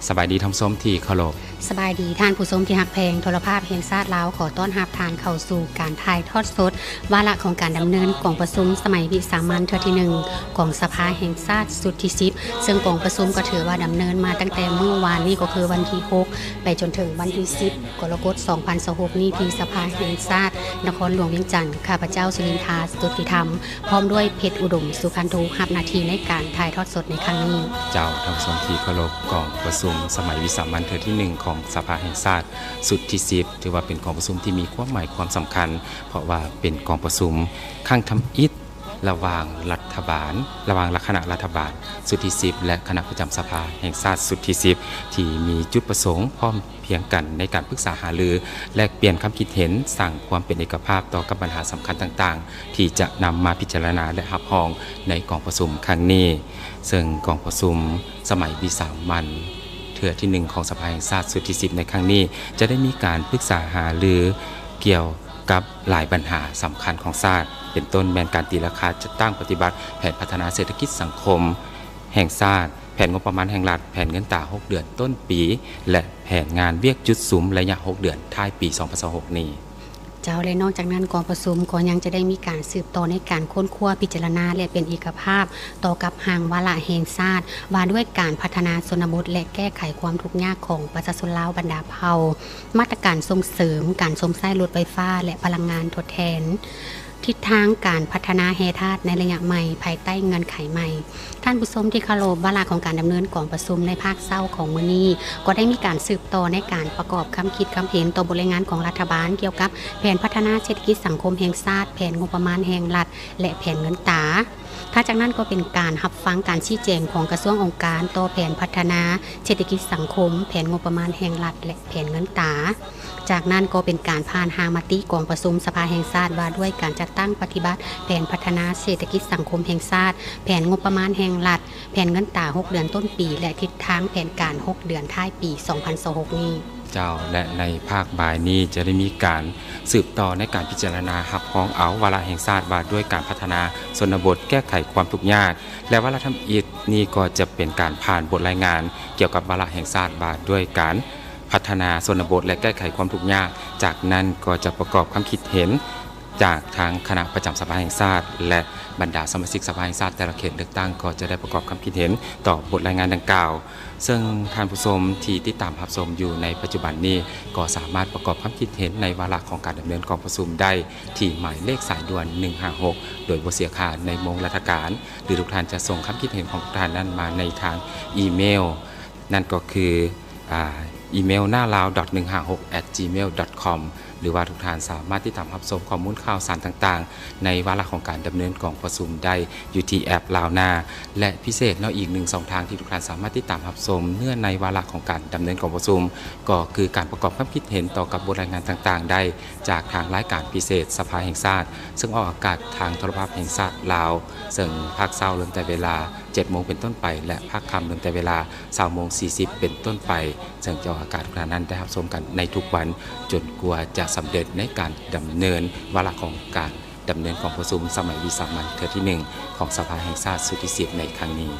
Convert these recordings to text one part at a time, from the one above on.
ສະບາຍດີທ່ານຜູ້ຊົມທີ່ເຄົາລົບ. ສະບາຍດີທ່ານຜູ້ຊົມທີ່ຮັກແພງ. ໂທລະພາບແຫ່ງຊາດລາວຂໍຕ້ອນຮັບທ່ານເຂົ້າສູ່ການຖ່າຍທອດສົດວາລະຂອງການດຳເນີນກອງປະຊຸມສະໄໝວິສາມັນເທື່ອທີໜຶ່ງຂອງສະພາແຫ່ງຊາດຊຸດທີສິບ ເຊິ່ງກອງປະຊຸມກໍຖືວ່າດຳເນີນມາຕັ້ງແຕ່ມື້ວານນີ້ ກໍຄືວັນທີຫົກ ໄປຈົນເຖິງວັນທີສິບ ກໍລະກົດ ສອງພັນຊາວຫົກນີ້ ທີ່ສະພາແຫ່ງຊາດນະຄອນຫຼວງວຽງຈັນ. ຂ້າພະເຈົ້າ ສຸລິນທາ ສະຕຸດຕິທຳ ພ້ອມດ້ວຍ ເພັດອຸດົມ ສຸຄັນທຸ ຮັບໜ້າທີ່ໃນການຖ່າຍທອດສົດໃນຄັ້ງນີ້. ເຈົ້າ, ທ່ານຜູ້ຊົມທີ່ເຄົາລົບ, ກອງປະຊຸມສະໄໝວິສາມັນເທື່ອທີໜຶ່ງຂອງສະພາແຫ່ງຊາດຊຸດທີສິບ ຖືວ່າເປັນກອງປະຊຸມທີ່ມີຄວາມໝາຍຄວາມສຳຄັນ ເພາະວ່າເປັນກອງປະຊຸມຄັ້ງທຳອິດລະຫວ່າງລັດຖະບານ, ລະຫວ່າງຄະນະລັດຖະບານຊຸດທີສິບ ແລະ ຄະນະປະຈຳສະພາແຫ່ງຊາດຊຸດທີສິບ ທີ່ມີຈຸດປະສົງພ້ອມ ພຽງກັນໃນການປຶກສາຫາລື, ແລກປ່ຽນຄຳຄິດເຫັນ, ສ້າງຄວາມເປັນເອກະພາບຕໍ່ກັບບັນຫາສຳຄັນຕ່າງໆ ທີ່ຈະນຳມາພິຈາລະນາ ແລະ ຮັບຮອງໃນກອງປະຊຸມຄັ້ງນີ້. ເຊິ່ງກອງປະຊຸມສະໄໝວິສາມັນເທື່ອທີໜຶ່ງຂອງສະພາແຫ່ງຊາດຊຸດທີສິບໃນຄັ້ງນີ້ ຈະໄດ້ມີການປຶກສາຫາລືກ່ຽວກັບຫຼາຍບັນຫາສຳຄັນຂອງຊາດ, ເປັນຕົ້ນແມ່ນການຕີລາຄາຈັດຕັ້ງປະຕິບັດແຜນພັດທະນາເສດຖະກິດສັງຄົມແຫ່ງຊາດ, ແຜນງົບປະມານແຫ່ງລັດ, ແຜນເງິນຕາຫົກເດືອນຕົ້ນປີ ແລະ ແຜນງານວຽກຈຸດສຸມໄລຍະຫົກເດືອນທ້າຍປີສອງພັນຊາວຫົກນີ້. ເຈົ້າ, ແລະ ນອກຈາກນັ້ນ ກອງປະຊຸມກໍຍັງຈະໄດ້ມີການສືບຕໍ່ໃນການຄົ້ນຄວ້າ, ພິຈາລະນາ ແລະ ເປັນເອກະພາບຕໍ່ກັບຮ່າງວາລະແຫ່ງຊາດ ວ່າດ້ວຍການພັດທະນາຊົນນະບົດ ແລະ ແກ້ໄຂຄວາມທຸກຍາກຂອງປະຊາຊົນລາວບັນດາເຜົ່າ, ມາດຕະການສົ່ງເສີມການຊົມໃຊ້ລົດໄຟຟ້າ ແລະ ພະລັງງານທົດແທນ. ທິດທາງການພັດທະນາແຮ່ທາດໃນໄລຍະໃໝ່ ພາຍໃຕ້ເງື່ອນໄຂໃໝ່. ທ່ານຜູ້ຊົມທີ່ເຄົາລົບ, ວາລະຂອງການດຳເນີນກອງປະຊຸມໃນພາກເຊົ້າຂອງມື້ນີ້ ກໍໄດ້ມີການສືບຕໍ່ໃນການປະກອບຄຳຄິດຄຳເຫັນຕໍ່ບົດລາຍງານຂອງລັດຖະບານກ່ຽວກັບແຜນພັດທະນາເສດຖະກິດສັງຄົມແຫ່ງຊາດ, ແຜນງົບປະມານແຫ່ງລັດ ແລະ ແຜນເງິນຕາ. ຖັດຈາກນັ້ນກໍເປັນການຮັບຟັງການຊີ້ແຈງຂອງກະຊວງອົງການຕໍ່ແຜນພັດທະນາເສດຖະກິດສັງຄົມ, ແຜນງົບປະມານແຫ່ງລັດ ແລະ ແຜນເງິນຕາ. ຈາກນັ້ນກໍເປັນການຜ່ານຮ່າງມະຕິກອງປະຊຸມສະພາແຫ່ງຊາດວ່າດ້ວຍການຈັດຕັ້ງປະຕິບັດແຜນພັດທະນາເສດຖະກິດສັງຄົມແຫ່ງຊາດ, ແຜນງົບປະມານແຫ່ງລັດ, ແຜນເງິນຕາຫົກເດືອນຕົ້ນປີ ແລະ ທິດທາງແຜນການຫົກເດືອນທ້າຍປີສອງພັນຊາວຫົກນີ້. ເຈົ້າ, ແລະ ໃນພາກບ່າຍນີ້ຈະໄດ້ມີການສືບຕໍ່ໃນການພິຈາລະນາຮັບຮອງເອົາວາລະແຫ່ງຊາດວ່າດ້ວຍການພັດທະນາຊົນນະບົດແກ້ໄຂຄວາມທຸກຍາກ ແລະ ວາລະທຳອິດນີ້ກໍຈະເປັນການຜ່ານບົດລາຍງານກ່ຽວກັບວາລະແຫ່ງຊາດວ່າດ້ວຍການ ພັດທະນາຊົນນະບົດ ແລະ ແກ້ໄຂຄວາມທຸກຍາກ. ຈາກນັ້ນກໍຈະປະກອບຄຳຄິດເຫັນຈາກທາງຄະນະປະຈຳສະພາແຫ່ງຊາດ ແລະ ບັນດາສະມາຊິກສະພາແຫ່ງຊາດແຕ່ລະເຂດເລືອກຕັ້ງ ກໍຈະໄດ້ປະກອບຄຳຄິດເຫັນຕໍ່ບົດລາຍງານດັ່ງກ່າວ. ເຊິ່ງທ່ານຜູ້ຊົມທີ່ຕິດຕາມຮັບຊົມຢູ່ໃນປັດຈຸບັນນີ້ ກໍສາມາດປະກອບຄຳຄິດເຫັນໃນວາລະຂອງການດຳເນີນກອງປະຊຸມໄດ້ທີ່ໝາຍເລກສາຍດ່ວນໜຶ່ງຫ້າຫົກ ໂດຍບໍ່ເສຍຄ່າໃນໂມງລັດຖະການ ຫຼື ທຸກທ່ານຈະສົ່ງຄຳຄິດເຫັນຂອງທຸກທ່ານນັ້ນມາໃນທາງອີເມວ ນັ້ນກໍຄື ອາ ອີເມວ ນາລາວ ໜຶ່ງຫ້າຫົກ ແອັດ ຈີເມວ ດອດຄອມ ຫຼືວ່າທຸກທ່ານສາມາດຕິດຕາມຮັບຊົມຂໍ້ມູນຂ່າວສານຕ່າງໆ ໃນວາລະຂອງການດຳເນີນກອງປະຊຸມໄດ້ຢູ່ທີ່ແອັບລາວນາ ແລະ ພິເສດເນາະ ອີກໜຶ່ງຊ່ອງທາງທີ່ທຸກທ່ານສາມາດຕິດຕາມຮັບຊົມເນື້ອໃນວາລະຂອງການດຳເນີນກອງປະຊຸມ ກໍຄືການປະກອບຄຳຄິດເຫັນຕໍ່ກັບບົດລາຍງານຕ່າງໆໄດ້ຈາກທາງລາຍການພິເສດສະພາແຫ່ງຊາດ ເຊິ່ງອອກອາກາດທາງໂທລະພາບແຫ່ງຊາດລາວ ເຊິ່ງພາກເຊົ້າເລີ່ມແຕ່ເວລາເຈັດໂມງເປັນຕົ້ນໄປ ແລະ ພາກຄ່ຳເລີ່ມແຕ່ເວລາຊາວໂມງສີ່ສິບເປັນຕົ້ນໄປ ເຊິ່ງຈະອອກອາກາດໃຫ້ທ່ານນັ້ນໄດ້ຮັບຊົມກັນໃນທຸກວັນ ຈົນກວ່າຈະສຳເລັດໃນການດຳເນີນວາລະຂອງການດຳເນີນກອງປະຊຸມສະໄໝວິສາມັນເທື່ອທີໜຶ່ງຂອງສະພາແຫ່ງຊາດຊຸດທີສິບໃນຄັ້ງນີ້.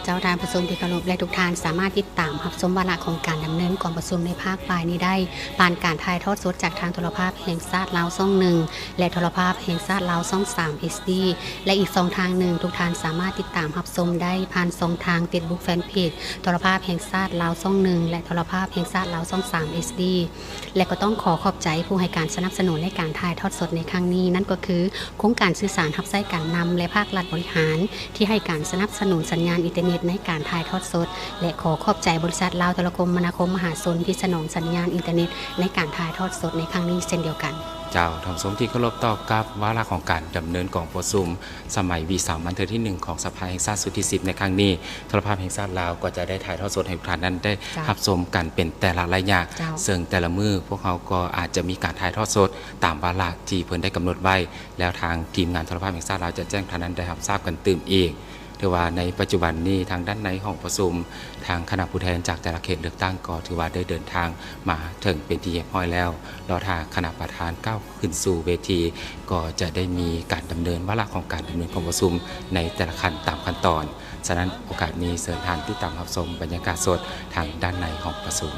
ເຈົ້າ, ທ່ານຜູ້ຊົມທີ່ເຄົາລົບ ແລະ ທຸກທ່ານສາມາດຕິດຕາມຮັບຊົມວາລະຂອງການດຳເນີນກອງປະຊຸມໃນພາກບ່າຍນີ້ໄດ້ ຜ່ານການຖ່າຍທອດສົດຈາກທາງໂທລະພາບແຫ່ງຊາດລາວຊ່ອງໜຶ່ງ ແລະ ໂທລະພາບແຫ່ງຊາດລາວຊ່ອງສາມ ເອັດ ດີ ແລະ ອີກຊ່ອງທາງໜຶ່ງ ທຸກທ່ານສາມາດຕິດຕາມຮັບຊົມໄດ້ຜ່ານຊ່ອງທາງເຟສບຸກແຟນເພຈໂທລະພາບແຫ່ງຊາດລາວຊ່ອງໜຶ່ງ ແລະ ໂທລະພາບແຫ່ງຊາດລາວຊ່ອງສາມ ເອັດ ດີ ແລະ ກໍຕ້ອງຂໍຂອບໃຈຜູ້ໃຫ້ການສະໜັບສະໜູນໃນການຖ່າຍທອດສົດໃນຄັ້ງນີ້ ນັ້ນກໍຄື ໂຄງການສື່ສານຮັບໃຊ້ການນຳ ແລະ ພາກລັດບໍລິຫານ ທີ່ໃຫ້ການສະໜັບສະໜູນສັນຍານອິນເຕີເນັດໃນການຖ່າຍທອດສົດ ແລະ ຂໍຂອບໃຈບໍລິສັດລາວໂທລະຄົມມະນາຄົມມະຫາຊົນທີ່ສະໜອງສັນຍານອິນເຕີເນັດໃນການຖ່າຍທອດສົດໃນຄັ້ງນີ້ເຊັ່ນດຽວກັນ. ເຈົ້າ, ທ່ານຜູ້ຊົມທີ່ເຄົາລົບ, ຕໍ່ກັບວາລະຂອງການດຳເນີນກອງປະຊຸມສະໄໝວິສາມັນເທື່ອທີໜຶ່ງຂອງສະພາແຫ່ງຊາດຊຸດທີສິບໃນຄັ້ງນີ້ ໂທລະພາບແຫ່ງຊາດລາວກໍຈະໄດ້ຖ່າຍທອດສົດໃຫ້ທຸກທ່ານນັ້ນໄດ້ ເຈົ້າ ຮັບຊົມກັນເປັນແຕ່ລະໄລຍະ ເຈົ້າ ເຊິ່ງແຕ່ລະມື້ພວກເຮົາກໍອາດຈະມີການຖ່າຍທອດສົດຕາມວາລະທີ່ເພິ່ນໄດ້ກຳນົດໄວ້ ແລ້ວທາງທີມງານໂທລະພາບແຫ່ງຊາດລາວຈະແຈ້ງທ່ານນັ້ນໄດ້ຮັບຊາບກັນຕື່ມອີກ. ຖືວ່າໃນປັດຈຸບັນນີ້ ທາງດ້ານໃນຫ້ອງປະຊຸມ ທາງຄະນະຜູ້ແທນຈາກແຕ່ລະເຂດເລືອກຕັ້ງ ກໍຖືວ່າໄດ້ເດີນທາງມາເຖິງເປັນທີ່ຮຽບຮ້ອຍແລ້ວ. ລໍຖ້າຄະນະປະທານກ້າວຂຶ້ນສູ່ເວທີ ກໍຈະໄດ້ມີການດຳເນີນວາລະຂອງການດຳເນີນກອງປະຊຸມໃນແຕ່ລະຂັ້ນຕາມຂັ້ນຕອນ. ສະນັ້ນ ໂອກາດນີ້ເຊີນທ່ານຕິດຕາມຮັບຊົມບັນຍາກາດສົດທາງດ້ານໃນຫ້ອງປະຊຸມ.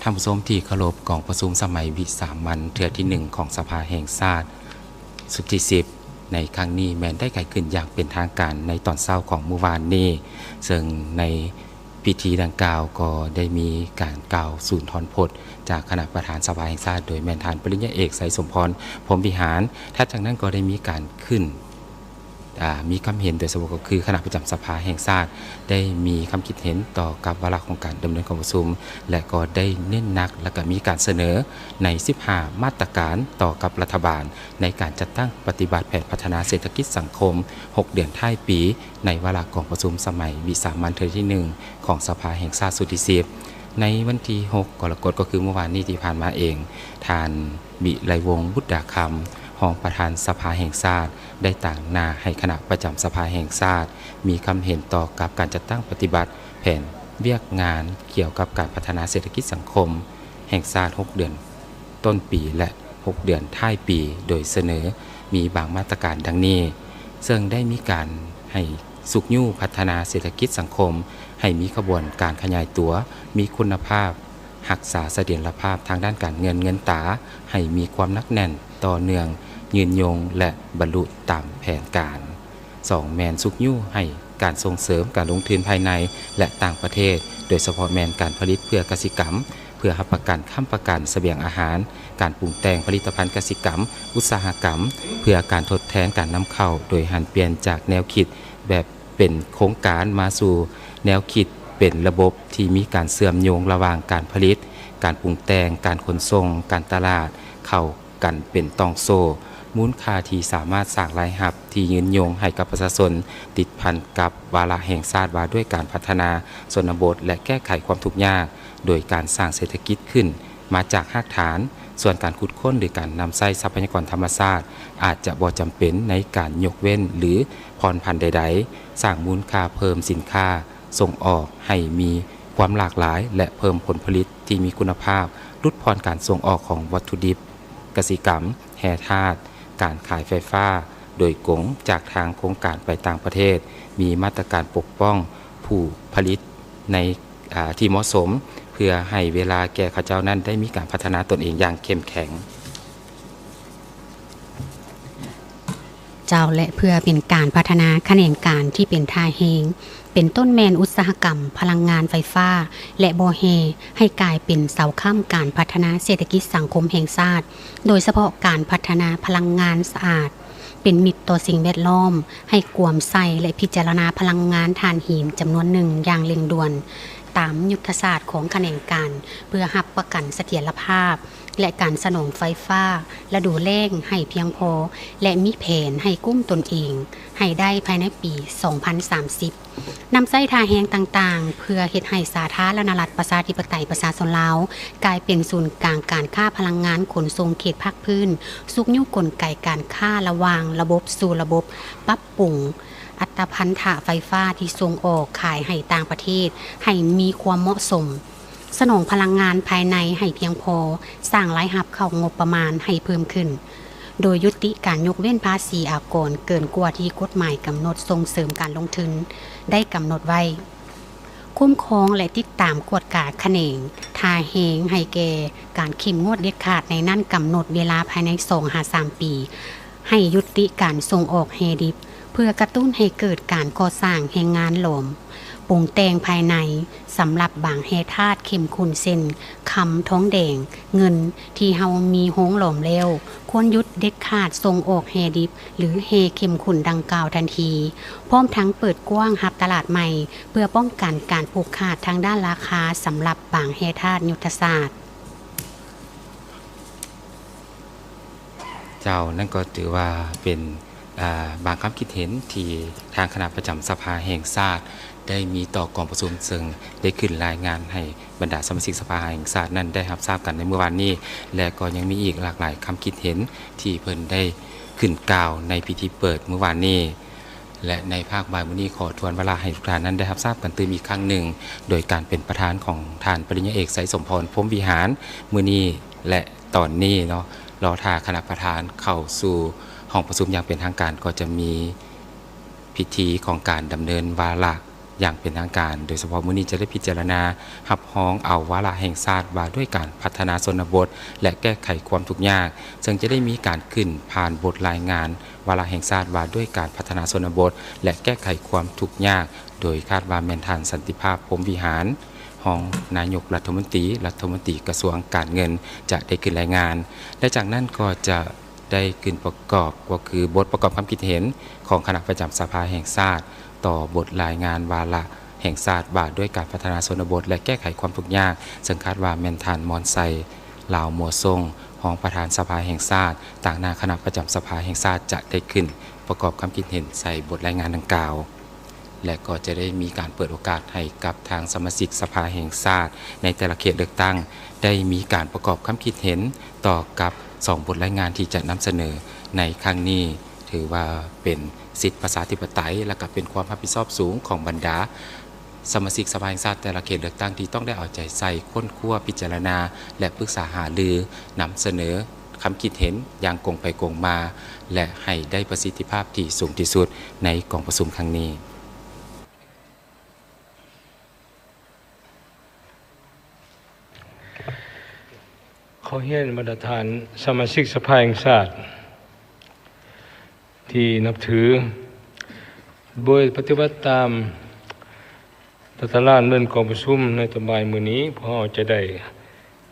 ທ່ານຜູ້ຊົມທີ່ເຄົາລົບ, ກອງປະຊຸມສະໄໝວິສາມັນເທື່ອທີໜຶ່ງຂອງສະພາແຫ່ງຊາດຊຸດທີສິບ ໃນຄັ້ງນີ້ແມ່ນໄດ້ໄຂຂຶ້ນຢ່າງເປັນທາງການໃນຕອນເຊົ້າຂອງມື້ວານນີ້, ເຊິ່ງໃນ ພິທີດັ່ງກ່າວກໍໄດ້ມີການກ່າວສູນທອນພົດຈາກຄະນະປະທານສະພາແຫ່ງຊາດ ໂດຍແມ່ນທ່ານປະລິນຍາເອກ ໄຊສົມພອນ ພົມວິຫານ. ຖັດຈາກນັ້ນກໍໄດ້ມີການຂຶ້ນ ອາ ມີຄຳເຫັນ ໂດຍສະເພາະກໍຄືຄະນະປະຈຳສະພາແຫ່ງຊາດ ໄດ້ມີຄຳຄິດເຫັນຕໍ່ກັບວາລະຂອງການດຳເນີນກອງປະຊຸມ ແລະ ກໍໄດ້ເນັ້ນໜັກ ແລະ ກໍມີການສະເໜີໃນສິບຫ້າມາດຕະການຕໍ່ກັບລັດຖະບານ ໃນການຈັດຕັ້ງປະຕິບັດແຜນພັດທະນາເສດຖະກິດສັງຄົມຫົກເດືອນທ້າຍປີ ໃນວາລະກອງປະຊຸມສະໄໝວິສາມັນເທື່ອທີໜຶ່ງຂອງສະພາແຫ່ງຊາດຊຸດທີສິບ ໃນວັນທີຫົກກໍລະກົດ ກໍຄືມື້ວານນີ້ທີ່ຜ່ານມາເອງ, ທ່ານ ວິໄລວົງ ບຸດດາຄຳ ຮອງປະທານສະພາແຫ່ງຊາດ ໄດ້ຕາງໜ້າໃຫ້ຄະນະປະຈຳສະພາແຫ່ງຊາດ ມີຄຳເຫັນຕໍ່ກັບການຈັດຕັ້ງປະຕິບັດແຜນວຽກງານກ່ຽວກັບການພັດທະນາເສດຖະກິດສັງຄົມແຫ່ງຊາດຫົກເດືອນຕົ້ນປີ ແລະ ຫົກເດືອນທ້າຍປີ ໂດຍສະເໜີມີບາງມາດຕະການດັ່ງນີ້, ເຊິ່ງໄດ້ມີການໃຫ້ຊຸກຍູ້ພັດທະນາເສດຖະກິດສັງຄົມໃຫ້ມີຂະບວນການຂະຫຍາຍຕົວ, ມີຄຸນນະພາບ, ຮັກສາສະຖຽນລະພາບທາງດ້ານການເງິນເງິນຕາໃຫ້ມີຄວາມໜັກແໜ້ນ, ຕໍ່ເນື່ອງ, ຍືນຍົງ ແລະ ບັນລຸຕາມແຜນການ. ສອງ ແມ່ນຊຸກຍູ້ໃຫ້ການສົ່ງເສີມການລົງທຶນພາຍໃນ ແລະ ຕ່າງປະເທດ, ໂດຍສະເພາະແມ່ນການຜະລິດເພື່ອກະສິກຳ, ເພື່ອຮັບປະກັນ, ຄ້ຳປະກັນສະບຽງອາຫານ, ການປຸງແຕ່ງຜະລິດຕະພັນກະສິກຳ, ອຸດສາຫະກຳ, ເພື່ອການທົດແທນການນຳເຂົ້າ, ໂດຍຫັນປ່ຽນຈາກແນວຄິດແບບເປັນໂຄງການ ມາສູ່ແນວຄິດເປັນລະບົບທີ່ມີການເຊື່ອມໂຍງລະຫວ່າງການຜະລິດ, ການປຸງແຕ່ງ, ການຂົນສົ່ງ, ການຕະຫຼາດ, ເຂົ້າ ກັນເປັນຕ່ອງໂສ້, ມູນຄ່າທີ່ສາມາດສ້າງລາຍຮັບທີ່ຍືນຍົງໃຫ້ກັບປະຊາຊົນ, ຕິດພັນກັບວາລະແຫ່ງຊາດວ່າດ້ວຍການພັດທະນາຊົນນະບົດ ແລະ ແກ້ໄຂຄວາມທຸກຍາກ ໂດຍການສ້າງເສດຖະກິດຂຶ້ນມາຈາກຮາກຖານ, ສ່ວນການຂຸດຄົ້ນ ຫຼື ການນຳໃຊ້ຊັບພະຍາກອນທຳມະຊາດ ອາດຈະບໍ່ຈຳເປັນໃນການຍົກເວັ້ນ ຫຼື ຜ່ອນຜັນໃດໆ, ສ້າງມູນຄ່າເພີ່ມສິນຄ້າສົ່ງອອກໃຫ້ມີຄວາມຫຼາກຫຼາຍ ແລະ ເພີ່ມຜົນຜະລິດທີ່ມີຄຸນນະພາບ, ຫຼຸດຜ່ອນການສົ່ງອອກຂອງວັດຖຸດິບ ກະສິກຳ, ແຮ່ທາດ, ການຂາຍໄຟຟ້າໂດຍກົງຈາກທາງໂຄງການໄປຕ່າງປະເທດ, ມີມາດຕະການປົກປ້ອງຜູ້ຜະລິດໃນ ອາ ທີ່ເໝາະສົມ, ເພື່ອໃຫ້ເວລາແກ່ເຂົາເຈົ້ານັ້ນໄດ້ມີການພັດທະນາຕົນເອງຢ່າງເຂັ້ມແຂງ. ເຈົ້າ ແລະ ເພື່ອເປັນການພັດທະນາຂະແໜງການທີ່ເປັນທ່າແຮງ, ເປັນຕົ້ນແມ່ນອຸດສາຫະກຳພະລັງງານໄຟຟ້າ ແລະ ບໍ່ແຮ່ ໃຫ້ກາຍເປັນເສົາຄ້ຳການພັດທະນາເສດຖະກິດສັງຄົມແຫ່ງຊາດ, ໂດຍສະເພາະການພັດທະນາພະລັງງານສະອາດ, ເປັນມິດຕໍ່ສິ່ງແວດລ້ອມ, ໃຫ້ກວມໃສ່ ແລະ ພິຈາລະນາພະລັງງານຖ່ານຫີນຈຳນວນໜຶ່ງຢ່າງເລັ່ງດ່ວນ, ຕາມຍຸດທະສາດຂອງຂະແໜງການ ເພື່ອຮັບປະກັນສະຖຽນລະພາບ ແລະ ການສະໜອງໄຟຟ້າລະດູແລ້ງໃຫ້ພຽງພໍ ແລະ ມີແຜນໃຫ້ກຸ້ມຕົນເອງໃຫ້ໄດ້ພາຍໃນປີສອງພັນສາມສິບ, ນຳໃຊ້ທ່າແຮງຕ່າງໆ ເພື່ອເຮັດໃຫ້ສາທາລະນະລັດ ປະຊາທິປະໄຕ ປະຊາຊົນລາວ ກາຍເປັນສູນກາງການຄ້າພະລັງງານຂົນສົ່ງເຂດພາກພື້ນ, ຊຸກຍູ້ກົນໄກການຄ້າລະຫວ່າງລະບົບສູ່ລະບົບ, ປັບປຸງອັດຕະພັນທະໄຟຟ້າທີ່ສົ່ງອອກຂາຍໃຫ້ຕ່າງປະເທດໃຫ້ມີຄວາມເໝາະສົມ. ສະໜອງພະລັງງານພາຍໃນໃຫ້ພຽງພໍ, ສ້າງລາຍຮັບເຂົ້າງົບປະມານໃຫ້ເພີ່ມຂຶ້ນ, ໂດຍຍຸຕິການຍົກເວັ້ນພາສີອາກອນເກີນກວ່າທີ່ກົດໝາຍກຳນົດສົ່ງເສີມການລົງທຶນໄດ້ກຳນົດໄວ້, ຄຸ້ມຄອງ ແລະ ຕິດຕາມກວດກາຂະແໜງທ່າແຮງໃຫ້ແກ່ການເຂັ້ມງວດເດັດຂາດໃນນັ້ນກຳນົດເວລາພາຍໃນສອງຫາສາມປີ. ໃຫ້ຍຸຕິການສົ່ງອອກແຮ່ດິບ ເພື່ອກະຕຸ້ນໃຫ້ເກີດການກໍ່ສ້າງແຮງງານຫຼອມປຸງແຕ່ງພາຍໃນ ສຳລັບບາງແຮ່ທາດເຂັ້ມຂຸ້ນເຊັ່ນ ຄຳ, ທອງແດງ, ເງິນ ທີ່ເຮົາມີໂຮງຫຼອມແລ້ວ, ຄວນຢຸດເດັດຂາດສົ່ງອອກແຮ່ດິບ ຫຼື ແຮ່ເຂັ້ມຂຸ້ນດັ່ງກ່າວທັນທີ, ພ້ອມທັງເປີດກວ້າງຮັບຕະຫຼາດໃໝ່ ເພື່ອປ້ອງກັນການຜູກຂາດທາງດ້ານລາຄາສຳລັບບາງແຮ່ທາດຍຸດທະສາດ. ເຈົ້າ, ນັ້ນກໍຖືວ່າເປັນ ອາ ບາງຄຳຄິດເຫັນທີ່ທາງຄະນະປະຈຳສະພາແຫ່ງຊາດໄດ້ມີຕໍ່ກອງປະຊຸມ, ເຊິ່ງໄດ້ຂຶ້ນລາຍງານໃຫ້ບັນດາສະມາຊິກສະພາແຫ່ງຊາດນັ້ນໄດ້ຮັບຊາບກັນໃນມື້ວານນີ້, ແລະ ກໍຍັງມີອີກຫຼາກຫຼາຍຄຳຄິດເຫັນທີ່ເພິ່ນໄດ້ຂຶ້ນກ່າວໃນພິທີເປີດມື້ວານນີ້. ແລະ ໃນພາກບ່າຍມື້ນີ້ ຂໍທວນວາລະໃຫ້ທຸກທ່ານນັ້ນໄດ້ຮັບຊາບກັນຕື່ມອີກຄັ້ງໜຶ່ງ, ໂດຍການເປັນປະທານຂອງທ່ານປະລິນຍາເອກ ໄຊສົມພອນ ພົມວິຫານ, ມື້ນີ້ ແລະ ຕອນນີ້ເນາະ, ລໍຖ້າຄະນະປະທານເຂົ້າສູ່ຫ້ອງປະຊຸມຢ່າງເປັນທາງການ ກໍຈະມີພິທີຂອງການດຳເນີນວາລະຢ່າງເປັນທາງການ. ໂດຍສະເພາະມື້ນີ້ຈະໄດ້ພິຈາລະນາຮັບຮອງເອົາວາລະແຫ່ງຊາດວ່າດ້ວຍການພັດທະນາຊົນນະບົດ ແລະ ແກ້ໄຂຄວາມທຸກຍາກ, ເຊິ່ງຈະໄດ້ມີການຂຶ້ນຜ່ານບົດລາຍງານວາລະແຫ່ງຊາດວ່າດ້ວຍການພັດທະນາຊົນນະບົດ ແລະ ແກ້ໄຂຄວາມທຸກຍາກ, ໂດຍຄາດວ່າແມ່ນທ່ານ ສັນຕິພາບ ພົມວິຫານ ຮອງນາຍົກລັດຖະມົນຕີ, ລັດຖະມົນຕີກະຊວງການເງິນ ຈະໄດ້ຂຶ້ນລາຍງານ ແລະ ຈາກນັ້ນກໍຈະໄດ້ຂຶ້ນປະກອບ ກໍຄືບົດປະກອບຄຳຄິດເຫັນຂອງຄະນະປະຈຳສະພາແຫ່ງຊາດ ຕໍ່ບົດລາຍງານວາລະແຫ່ງຊາດວ່າດ້ວຍການພັດທະນາຊົນນະບົດ ແລະ ແກ້ໄຂຄວາມທຸກຍາກ, ເຊິ່ງຄາດວ່າແມ່ນທ່ານ ມອນໄຊ ລາວມົວຊົງ ຮອງປະທານສະພາແຫ່ງຊາດ ຕາງໜ້າຄະນະປະຈຳສະພາແຫ່ງຊາດ ຈະໄດ້ຂຶ້ນປະກອບຄຳຄິດເຫັນໃສ່ບົດລາຍງານດັ່ງກ່າວ. ແລະ ກໍຈະໄດ້ມີການເປີດໂອກາດໃຫ້ກັບທາງສະມາຊິກສະພາແຫ່ງຊາດໃນແຕ່ລະເຂດເລືອກຕັ້ງ ໄດ້ມີການປະກອບຄຳຄິດເຫັນຕໍ່ກັບສອງບົດລາຍງານທີ່ຈະນຳສະເໜີໃນຄັ້ງນີ້. ຖືວ່າເປັນສິດປະຊາທິປະໄຕ ແລະ ກໍເປັນຄວາມຮັບຜິດຊອບສູງຂອງບັນດາສະມາຊິກສະພາແຫ່ງຊາດແຕ່ລະເຂດເລືອກຕັ້ງ ທີ່ຕ້ອງໄດ້ເອົາໃຈໃສ່, ຄົ້ນຄວ້າ, ພິຈາລະນາ ແລະ ປຶກສາຫາລື, ນຳສະເໜີຄຳຄິດເຫັນຢ່າງກົງໄປກົງມາ ແລະ ໃຫ້ໄດ້ປະສິດທິພາບທີ່ສູງທີ່ສຸດໃນກອງປະຊຸມຄັ້ງນີ້. ຂໍຮຽນບັນດາທ່ານສະມາຊິກສະພາແຫ່ງຊາດທີ່ນັບຖື, ໂດຍປະຕິບັດຕາມຕາຕະລາງເດີນກອງປະຊຸມໃນຕອນບ່າຍມື້ນີ້, ພວກເຮົາຈະໄດ້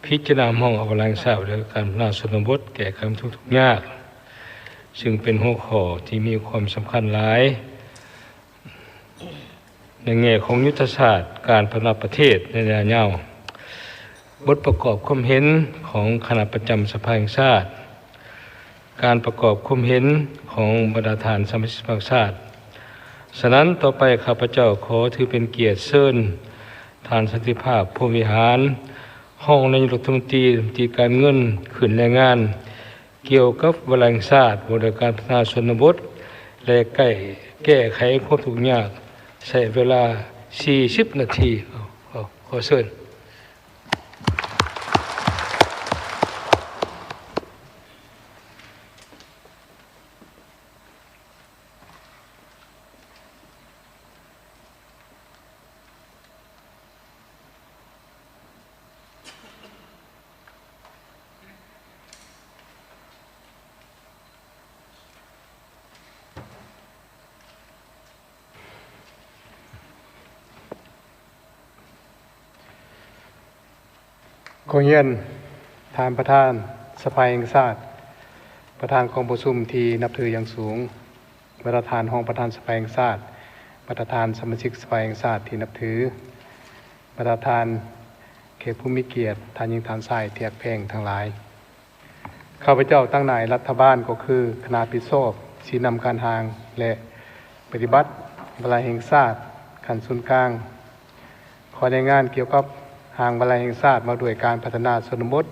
ພິຈາລະນາຮ່ວມກັບແຫ່ງຊາດ ແລະ ການພັດທະນາຊົນນະບົດ ແກ້ໄຂຄວາມທຸກຍາກ, ຊຶ່ງເປັນຫົວຂໍ້ທີ່ມີຄວາມສຳຄັນຫຼາຍ ໃນແງ່ຂອງຍຸດທະສາດການພັດທະນາປະເທດໃນໄລຍະຍາວ, ບົດປະກອບຄວາມເຫັນຂອງຄະນະປະຈຳສະພາແຫ່ງຊາດ, ການປະກອບຄວາມເຫັນຂອງບັນດາທ່ານສະມາຊິກສະພາແຫ່ງຊາດ. ສະນັ້ນ, ຕໍ່ໄປຂ້າພະເຈົ້າຂໍຖືເປັນກຽດເຊີນທ່ານ ສັນຕິພາບ ພົມວິຫານ ຮອງນາຍົກລັດຖະມົນຕີ, ລັດຖະມົນຕີການເງິນ ຂຶ້ນລາຍງານ ກ່ຽວກັບວາລະແຫ່ງຊາດວ່າດ້ວຍການພັດທະນາຊົນນະບົດ ແລະ ແກ້ ແກ້ໄຂຄວາມທຸກຍາກ ໃຊ້ເວລາສີ່ສິບນາທີ. ຂໍ ຂໍ ຂໍເຊີນ. ຂໍຮຽນທ່ານປະທານສະພາແຫ່ງຊາດ, ປະທານກອງປະຊຸມທີ່ນັບຖືຢ່າງສູງ, ບັນດາທ່ານຮອງປະທານສະພາແຫ່ງຊາດ, ບັນດາທ່ານສະມາຊິກສະພາແຫ່ງຊາດທີ່ນັບຖື, ບັນດາທ່ານແຂກຜູ້ມີກຽດ, ທ່ານຍິງທ່ານຊາຍທີ່ຮັກແພງທັງຫຼາຍ. ຂ້າພະເຈົ້າຕາງໜ້າລັດຖະບານກໍຄືຄະນະຮັບຜິດຊອບຊີ້ນຳການຮ່າງ ແລະ ປະຕິບັດວາລະແຫ່ງຊາດຂັ້ນສູນກາງ. ຂໍ້ລາຍງານກ່ຽວກັບຮ່າງວາລະແຫ່ງຊາດວ່າດ້ວຍການພັດທະນາຊົນນະບົດ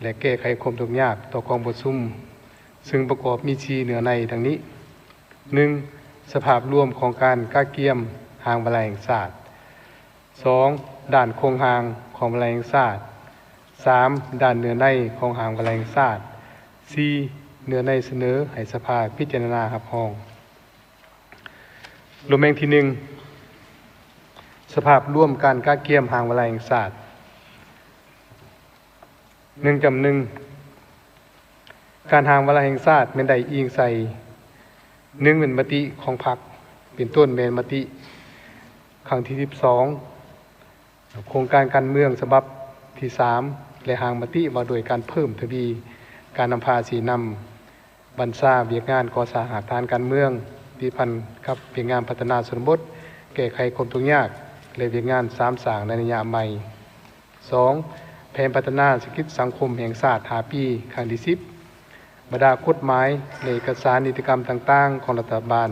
ແລະ ແກ້ໄຂຄວາມທຸກຍາກຕໍ່ກອງປະຊຸມ, ຊຶ່ງປະກອບມີສີ່ເນື້ອໃນດັ່ງນີ້. ໜຶ່ງ, ສະພາບລວມຂອງການກະກຽມຮ່າງວາລະແຫ່ງຊາດ. ສອງ, ດ້ານໂຄງຮ່າງຂອງວາລະແຫ່ງຊາດ. ສາມ, ດ້ານເນື້ອໃນຂອງຮ່າງວາລະແຫ່ງຊາດ. ສີ່, ເນື້ອໃນສະເໜີໃຫ້ສະພາພິຈາລະນາຮັບຮອງ. ລວມແຫ່ງທີໜຶ່ງ, ສະພາບລວມການກະກຽມຮ່າງວາລະແຫ່ງຊາດ. ໜຶ່ງຈຸດໜຶ່ງ, ການຮ່າງວາລະແຫ່ງຊາດແມ່ນໄດ້ອີງໃສ່ ໜຶ່ງ ແມ່ນມະຕິຂອງພັກ, ເປັນຕົ້ນແມ່ນມະຕິຄັ້ງທີສິບສອງ ໂຄງການການເມືອງສະບັບທີສາມ ແລະ ຮ່າງມະຕິວ່າດ້ວຍການເພີ່ມທະວີການນຳພາຊີ້ນຳ ບັນຊາວຽກງານກໍ່ສ້າງຮາກຖານການເມືອງ ຕິດພັນກັບວຽກງານພັດທະນາຊົນນະບົດ, ແກ້ໄຂຄວາມທຸກຍາກ ແລະ ວຽກງານສາມສ້າງໃນໄລຍະໃໝ່. ສອງ, ແຜນພັດທະນາເສດຖະກິດສັງຄົມແຫ່ງຊາດຫ້າປີ ຄັ້ງທີສິບ, ບັນດາກົດໝາຍ ແລະ ເອກະສານນິຕິກຳຕ່າງໆຂອງລັດຖະບານ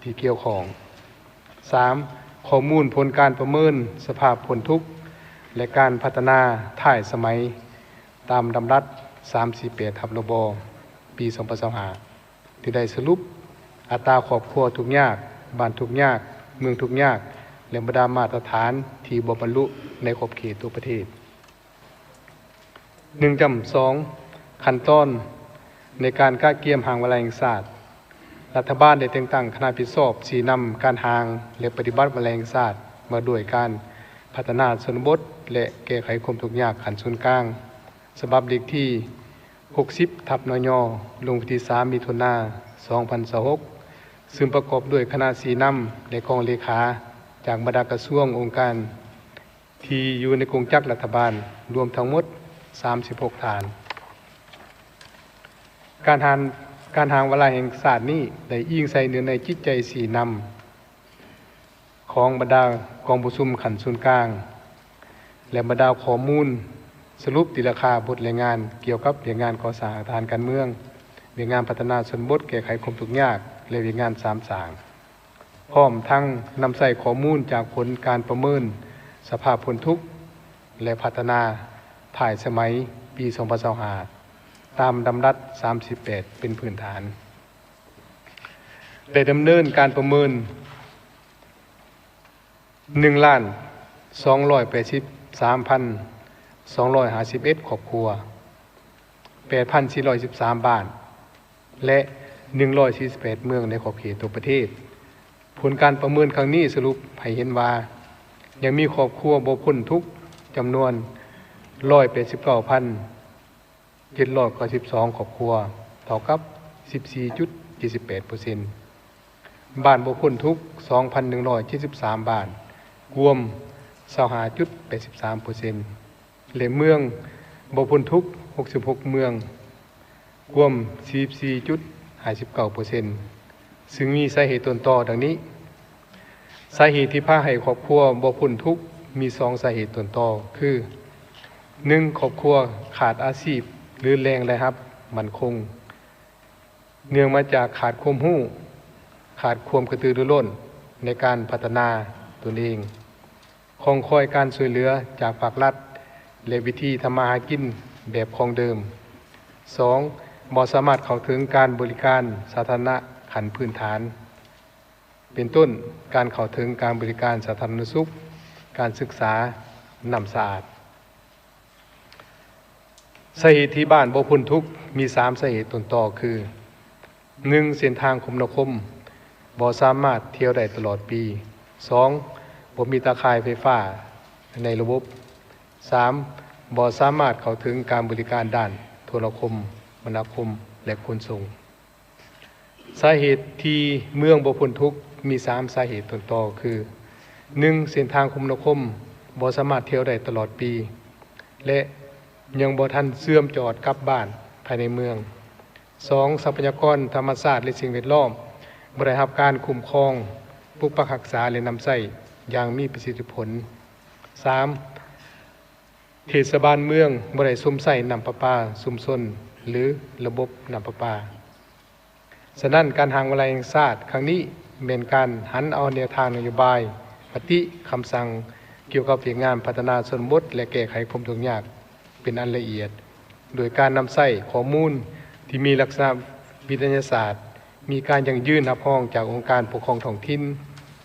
ທີ່ກ່ຽວຂ້ອງ. ສາມ, ຂໍ້ມູນຜົນການປະເມີນສະພາບພົ້ນທຸກ ແລະ ການພັດທະນາທ້າຍສະໄໝ ຕາມດຳລັດສາມສີ່ແປດທັບ ລບ ປີສອງພັນຊາວຫ້າ ທີ່ໄດ້ສະຫຼຸບອັດຕາຄອບຄົວທຸກຍາກ, ບ້ານທຸກຍາກ, ເມືອງທຸກຍາກ ແລະ ບັນດາມາດຕະຖານທີ່ບໍ່ບັນລຸໃນຂອບເຂດທົ່ວປະເທດ. ໜຶ່ງຈຸດສອງ, ຂັ້ນຕອນໃນການກະກຽມຮ່າງວາລະແຫ່ງຊາດ, ລັດຖະບານໄດ້ແຕ່ງຕັ້ງຄະນະຜິດຊອບຊີ້ນຳການຮ່າງ ແລະ ປະຕິບັດວາລະແຫ່ງຊາດ ວ່າດ້ວຍການພັດທະນາຊົນນະບົດ ແລະ ແກ້ໄຂຄວາມທຸກຍາກຂັ້ນສູນກາງ ສະບັບເລກທີຫົກສິບ ທັບ ນຍ ລົງວັນທີສາມ ມິຖຸນາ ສອງພັນຊາວຫົກ ຊຶ່ງປະກອບດ້ວຍຄະນະຊີ້ນຳ ແລະ ກອງເລຂາຈາກບັນດາກະຊວງ, ອົງການ ທີ່ຢູ່ໃນກົງຈັກລັດຖະບານ ລວມທັງໝົດສາມສິບຫົກທ່ານ. ການຮ່າງ ການຮ່າງວາລະແຫ່ງຊາດນີ້ ໄດ້ອີງໃສ່ເນື້ອໃນຈິດໃຈຊີ້ນຳຂອງບັນດາກອງປະຊຸມຂັ້ນສູນກາງ ແລະ ບັນດາຂໍ້ມູນສະຫຼຸບຕີລາຄາບົດລາຍງານກ່ຽວກັບວຽກງານກໍ່ສ້າງທະຫານການເມືອງ, ວຽກງານພັດທະນາຊົນນະບົດ, ແກ້ໄຂຄວາມທຸກຍາກ ແລະ ວຽກງານສາມສ້າງ. ພ້ອມທັງນຳໃຊ້ຂໍ້ມູນຈາກຜົນການປະເມີນສະພາບພົ້ນທຸກ ແລະ ພັດທະນາທ້າຍສະໄໝປີສອງພັນຊາວຫ້າ ຕາມດຳລັດສາມສິບແປດເປັນພື້ນຖານ. ໄດ້ດຳເນີນການປະເມີນ ໜຶ່ງລ້ານສອງຮ້ອຍແປດສິບສາມພັນສອງຮ້ອຍຫ້າສິບເອັດຄອບຄົວ, ແປດພັນສີ່ຮ້ອຍສິບສາມບ້ານ ແລະ ໜຶ່ງຮ້ອຍສີ່ສິບແປດເມືອງໃນຂອບເຂດທົ່ວປະເທດ. ຜົນການປະເມີນຄັ້ງນີ້ສະຫຼຸບໃຫ້ເຫັນວ່າ ຍັງມີຄອບຄົວບໍ່ພົ້ນທຸກຈຳນວນຮ້ອຍແປດສິບເກົ້າພັນເຈັດຮ້ອຍເກົ້າສິບສອງຄອບຄົວ, ເທົ່າກັບສິບສີ່ຈຸດເຈັດສິບແປດເປີເຊັນ. ບ້ານບໍ່ພົ້ນທຸກສອງພັນໜຶ່ງຮ້ອຍເຈັດສິບສາມບ້ານ, ກວມຊາວຫ້າຈຸດແປດສິບສາມເປີເຊັນ ແລະ ເມືອງບໍ່ພົ້ນທຸກຫົກສິບຫົກເມືອງ, ກວມສີ່ສິບສີ່ຈຸດຫ້າສິບເກົ້າເປີເຊັນ ຊຶ່ງມີສາເຫດຕົ້ນຕໍດັ່ງນີ້. ສາເຫດທີ່ພາໃຫ້ຄອບຄົວບໍ່ພົ້ນທຸກມີສອງສາເຫດຕົ້ນຕໍ ຄື ໜຶ່ງ ຄອບຄົວຂາດອາຊີບ ຫຼື ແຫຼ່ງລາຍຮັບໝັ້ນຄົງ ເນື່ອງມາຈາກຂາດຄວາມຮູ້, ຂາດຄວາມກະຕືລືລົ້ນໃນການພັດທະນາຕົນເອງ, ຂ້ອງຄອຍການຊ່ວຍເຫຼືອຈາກພາກລັດ ແລະ ວິທີທຳມາຫາກິນແບບຂອງເດີມ. ສອງ ບໍ່ສາມາດເຂົ້າເຖິງການບໍລິການສາທາລະນະຂັ້ນພື້ນຖານ ເປັນຕົ້ນ ການເຂົ້າເຖິງການບໍລິການສາທາລະນະສຸກ, ການສຶກສາ, ນ້ຳສະອາດ. ສາເຫດທີ່ບ້ານບໍ່ພົ້ນທຸກມີສາມສາເຫດຕົ້ນຕໍ ຄື ໜຶ່ງ ເສັ້ນທາງຄົມນາຄົມບໍ່ສາມາດທ່ຽວໄດ້ຕະຫຼອດປີ, ສອງ ບໍ່ມີຕາຂ່າຍໄຟຟ້າໃນລະບົບ, ສາມ ບໍ່ສາມາດເຂົ້າເຖິງການບໍລິການດ້ານໂທລະຄົມມະນາຄົມ ແລະ ຂົນສົ່ງ. ສາເຫດທີ່ເມືອງບໍ່ພົ້ນທຸກມີສາມສາເຫດຕົ້ນຕໍ ຄື ໜຶ່ງ ເສັ້ນທາງຄົມນາຄົມບໍ່ສາມາດທ່ຽວໄດ້ຕະຫຼອດປີ ແລະ ຍັງບໍ່ທັນເຊື່ອມຈອດກັບບ້ານພາຍໃນເມືອງ, ສອງ ຊັບພະຍາກອນທຳມະຊາດ ແລະ ສິ່ງແວດລ້ອມບໍ່ໄດ້ຮັບການຄຸ້ມຄອງ, ປົກປັກຮັກສາ ແລະ ນຳໃຊ້ຢ່າງມີປະສິດທິຜົນ, ສາມ ເທດສະບານເມືອງບໍ່ໄດ້ຊົມໃຊ້ນ້ຳປະປາຊຸມຊົນ ຫຼື ລະບົບນ້ຳປະປາ. ສະນັ້ນ, ການຮ່າງວາລະແຫ່ງຊາດຄັ້ງນີ້ ແມ່ນການຫັນເອົາແນວທາງນະໂຍບາຍ, ມະຕິ, ຄຳສັ່ງກ່ຽວກັບວຽກງານພັດທະນາຊົນນະບົດ ແລະ ແກ້ໄຂຄວາມທຸກຍາກເປັນອັນລະອຽດ, ໂດຍການນຳໃຊ້ຂໍ້ມູນທີ່ມີລັກສະນະວິທະຍາສາດ, ມີການຢັ້ງຢືນຮັບຮອງຈາກອົງການປົກຄອງທ້ອງຖິ່ນ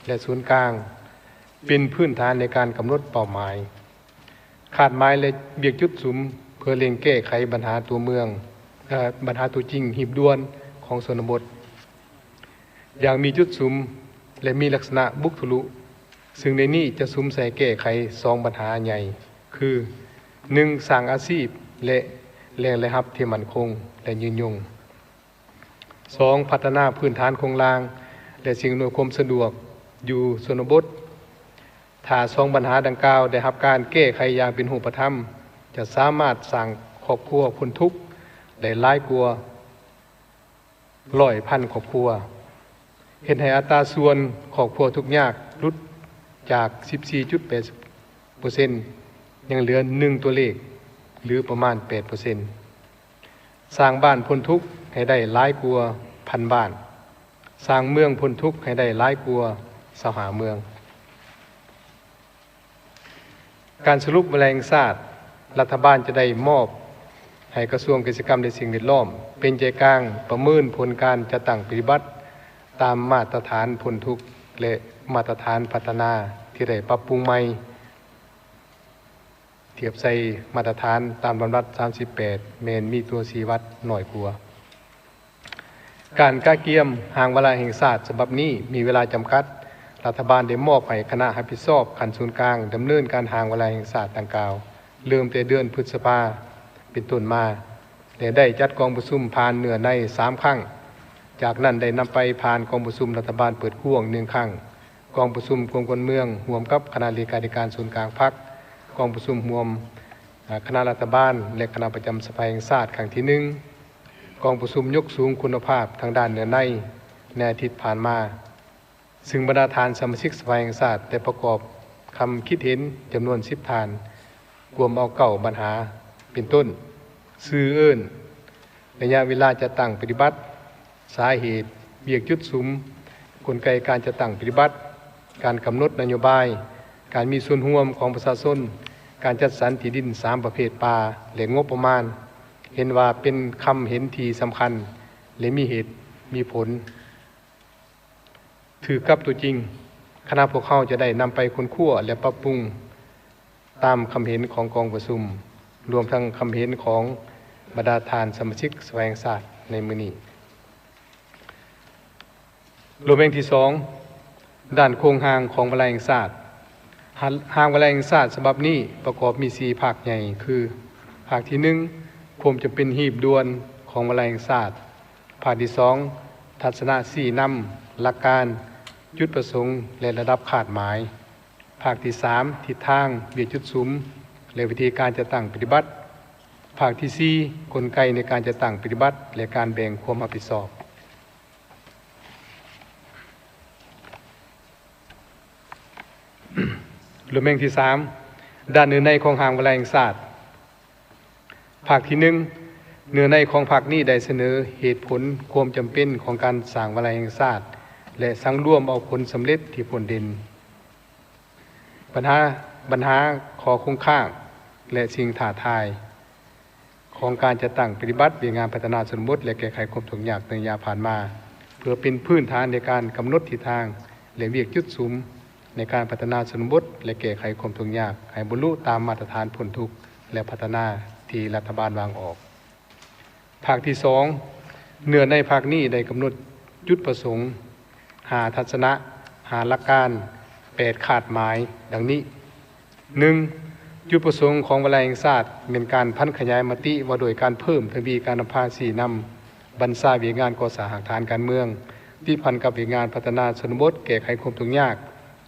ແລະ ສູນກາງ ເປັນພື້ນຖານໃນການກຳນົດເປົ້າໝາຍ, ຄາດໝາຍ ແລະ ວຽກຈຸດສຸມ ເພື່ອເລັ່ງແກ້ໄຂບັນຫາຕົວເມືອງ, ເອີ, ບັນຫາຕົວຈິງຮີບດ່ວນຂອງຊົນນະບົດ ຢ່າງມີຈຸດສຸມ ແລະ ມີລັກສະນະບຸກທະລຸ, ຊຶ່ງໃນນີ້ຈະສຸມໃສ່ແກ້ໄຂສອງບັນຫາໃຫຍ່ ຄື ໜຶ່ງ ສ້າງອາຊີບ ແລະ ແຫຼ່ງລາຍຮັບທີ່ໝັ້ນຄົງ ແລະ ຍືນຍົງ. ສອງ ພັດທະນາພື້ນຖານໂຄງລ່າງ ແລະ ສິ່ງອຳນວຍຄວາມສະດວກຢູ່ຊົນນະບົດ. ຖ້າສອງບັນຫາດັ່ງກ່າວໄດ້ຮັບການແກ້ໄຂຢ່າງເປັນຮູບປະທຳ, ຈະສາມາດສ້າງຄອບຄົວພົ້ນທຸກໄດ້ຫຼາຍກວ່າຮ້ອຍພັນຄອບຄົວ, ເຮັດໃຫ້ອັດຕາສ່ວນຄອບຄົວທຸກຍາກຫຼຸດຈາກສິບສີ່ຈຸດແປດເປີເຊັນ ຍັງເຫຼືອໜຶ່ງຕົວເລກ ຫຼື ປະມານແປດເປີເຊັນ. ສ້າງບ້ານພົ້ນທຸກໃຫ້ໄດ້ຫຼາຍກວ່າພັນບ້ານ, ສ້າງເມືອງພົ້ນທຸກໃຫ້ໄດ້ຫຼາຍກວ່າຊາວຫ້າເມືອງ. ການສະຫຼຸບວາລະແຫ່ງຊາດ, ລັດຖະບານຈະໄດ້ມອບໃຫ້ກະຊວງກະສິກຳ ແລະ ສິ່ງແວດລ້ອມ ເປັນໃຈກາງປະເມີນຜົນການຈັດຕັ້ງປະຕິບັດຕາມມາດຕະຖານພົ້ນທຸກ ແລະ ມາດຕະຖານພັດທະນາທີ່ໄດ້ປັບປຸງໃໝ່. ເ ທຽບໃສ່ມາດຕະຖານຕາມດຳລັດສາມສິບແປດ ແມ່ນມີຕົວຊີ້ວັດໜ້ອຍກວ່າ. ການກະກຽມຮ່າງວາລະແຫ່ງຊາດສະບັບນີ້ມີເວລາຈຳກັດ. ລັດຖະບານໄດ້ມອບໃຫ້ຄະນະຮັບຜິດຊອບຂັ້ນສູນກາງດຳເນີນການຮ່າງວາລະແຫ່ງຊາດດັ່ງກ່າວ ເລີ່ມແຕ່ເດືອນພຶດສະພາເປັນຕົ້ນມາ ແລະ ໄດ້ຈັດກອງປະຊຸມຜ່ານເນື້ອໃນສາມຄັ້ງ. ຈາກນັ້ນໄດ້ນຳໄປຜ່ານກອງປະຊຸມລັດຖະບານເປີດກວ້າງໜຶ່ງຄັ້ງ, ກອງປະຊຸມກວມກວນເມືອງຮ່ວມກັບຄະນະເລຂາທິການສູນກາງພັກ, ກອງປະຊຸມຮ່ວມ ອາ ຄະນະລັດຖະບານ ແລະ ຄະນະປະຈຳສະພາແຫ່ງຊາດຄັ້ງທີໜຶ່ງ, ກອງປະຊຸມຍົກສູງຄຸນນະພາບທາງດ້ານເນື້ອໃນໃນອາທິດຜ່ານມາ, ຊຶ່ງບັນດາທ່ານສະມາຊິກສະພາແຫ່ງຊາດໄດ້ປະກອບຄຳຄິດເຫັນຈຳນວນສິບທ່ານ, ກວມເອົາເກົ້າບັນຫາ ເປັນຕົ້ນ ຊື່ເອີ້ນ, ໄລຍະເວລາຈັດຕັ້ງປະຕິບັດ, ສາເຫດ, ວຽກຈຸດສຸມ, ກົນໄກການຈັດຕັ້ງປະຕິບັດ, ການກຳນົດນະໂຍບາຍ, ການມີສ່ວນຮ່ວມຂອງປະຊາຊົນ, ການຈັດສັນທີ່ດິນສາມປະເພດປ່າ ແລະ ງົບປະມານ, ເຫັນວ່າເປັນຄຳເຫັນທີ່ສຳຄັນ ແລະ ມີເຫດມີຜົນ ຖືກກັບຕົວຈິງ. ຄະນະພວກເຮົາຈະໄດ້ນຳໄປຄົ້ນຄວ້າ ແລະ ປັບປຸງຕາມຄຳເຫັນຂອງກອງປະຊຸມ, ລວມທັງຄຳເຫັນຂອງບັນດາທ່ານສະມາຊິກສະພາແຫ່ງຊາດໃນມື້ນີ້. ລວມແຫ່ງທີສອງ ດ້ານໂຄງຮ່າງຂອງວາລະແຫ່ງຊາດ. ຮ່າງວາລະແຫ່ງຊາດສະບັບນີ້ປະກອບມີສີ່ພາກໃຫຍ່ ຄື ພາກທີໜຶ່ງ ຄວາມຈຳເປັນຮີບດ່ວນຂອງວາລະແຫ່ງຊາດ, ພາກທີສອງ ທັດສະນະຊີ້ນຳ, ຫຼັກການ, ຈຸດປະສົງ ແລະ ລະດັບຄາດໝາຍ, ພາກທີສາມ ທິດທາງ, ວຽກຈຸດສຸມ ແລະ ວິທີການຈັດຕັ້ງປະຕິບັດ, ພາກທີສີ່ ກົນໄກໃນການຈັດຕັ້ງປະຕິບັດ ແລະ ການແບ່ງຄວາມຮັບຜິດຊອບ. ລວມແຫ່ງທີສາມ ດ້ານເນື້ອໃນຂອງຮ່າງວາລະແຫ່ງຊາດ. ພາກທີໜຶ່ງ ເນື້ອໃນຂອງພາກນີ້ໄດ້ສະເໜີເຫດຜົນຄວາມຈຳເປັນຂອງການສ້າງວາລະແຫ່ງຊາດ ແລະ ສັງລວມເອົາຜົນສຳເລັດທີ່ພົ້ນເດັ່ນ, ບັນຫາ, ບັນຫາ, ຂໍ້ຄົງຄ້າງ ແລະ ສິ່ງທ້າທາຍ ຂອງການຈັດຕັ້ງປະຕິບັດວຽກງານພັດທະນາຊົນນະບົດ ແລະ ແກ້ໄຂຄວາມທຸກຍາກໃນໄລຍະຜ່ານມາ, ເພື່ອເປັນພື້ນຖານໃນການກຳນົດທິດທາງ ແລະ ວຽກຈຸດສຸມໃນການພັດທະນາຊົນນະບົດ ແລະ ແກ້ໄຂຄວາມທຸກຍາກໃຫ້ບັນລຸຕາມມາດຕະຖານພົ້ນທຸກ ແລະ ພັດທະນາທີ່ລັດຖະບານວາງອອກ. ພາກທີສອງ ເນື້ອໃນພາກນີ້ໄດ້ກຳນົດຈຸດປະສົງ, ຫ້າທັດສະນະ, ຫ້າຫຼັກການ, ແປດຄາດໝາຍ ດັ່ງນີ້. ໜຶ່ງ ຈຸດປະສົງຂອງວາລະແຫ່ງຊາດແມ່ນການຜັນຂະຫຍາຍມະຕິວ່າດ້ວຍການເພີ່ມທະວີການນຳພາຊີ້ນຳບັນຊາວຽກງານກໍ່ສ້າງຮາກຖານການເມືອງ ຕິດພັນກັບວຽກງານພັດທະນາຊົນນະບົດ, ແກ້ໄຂຄວາມທຸກຍາກ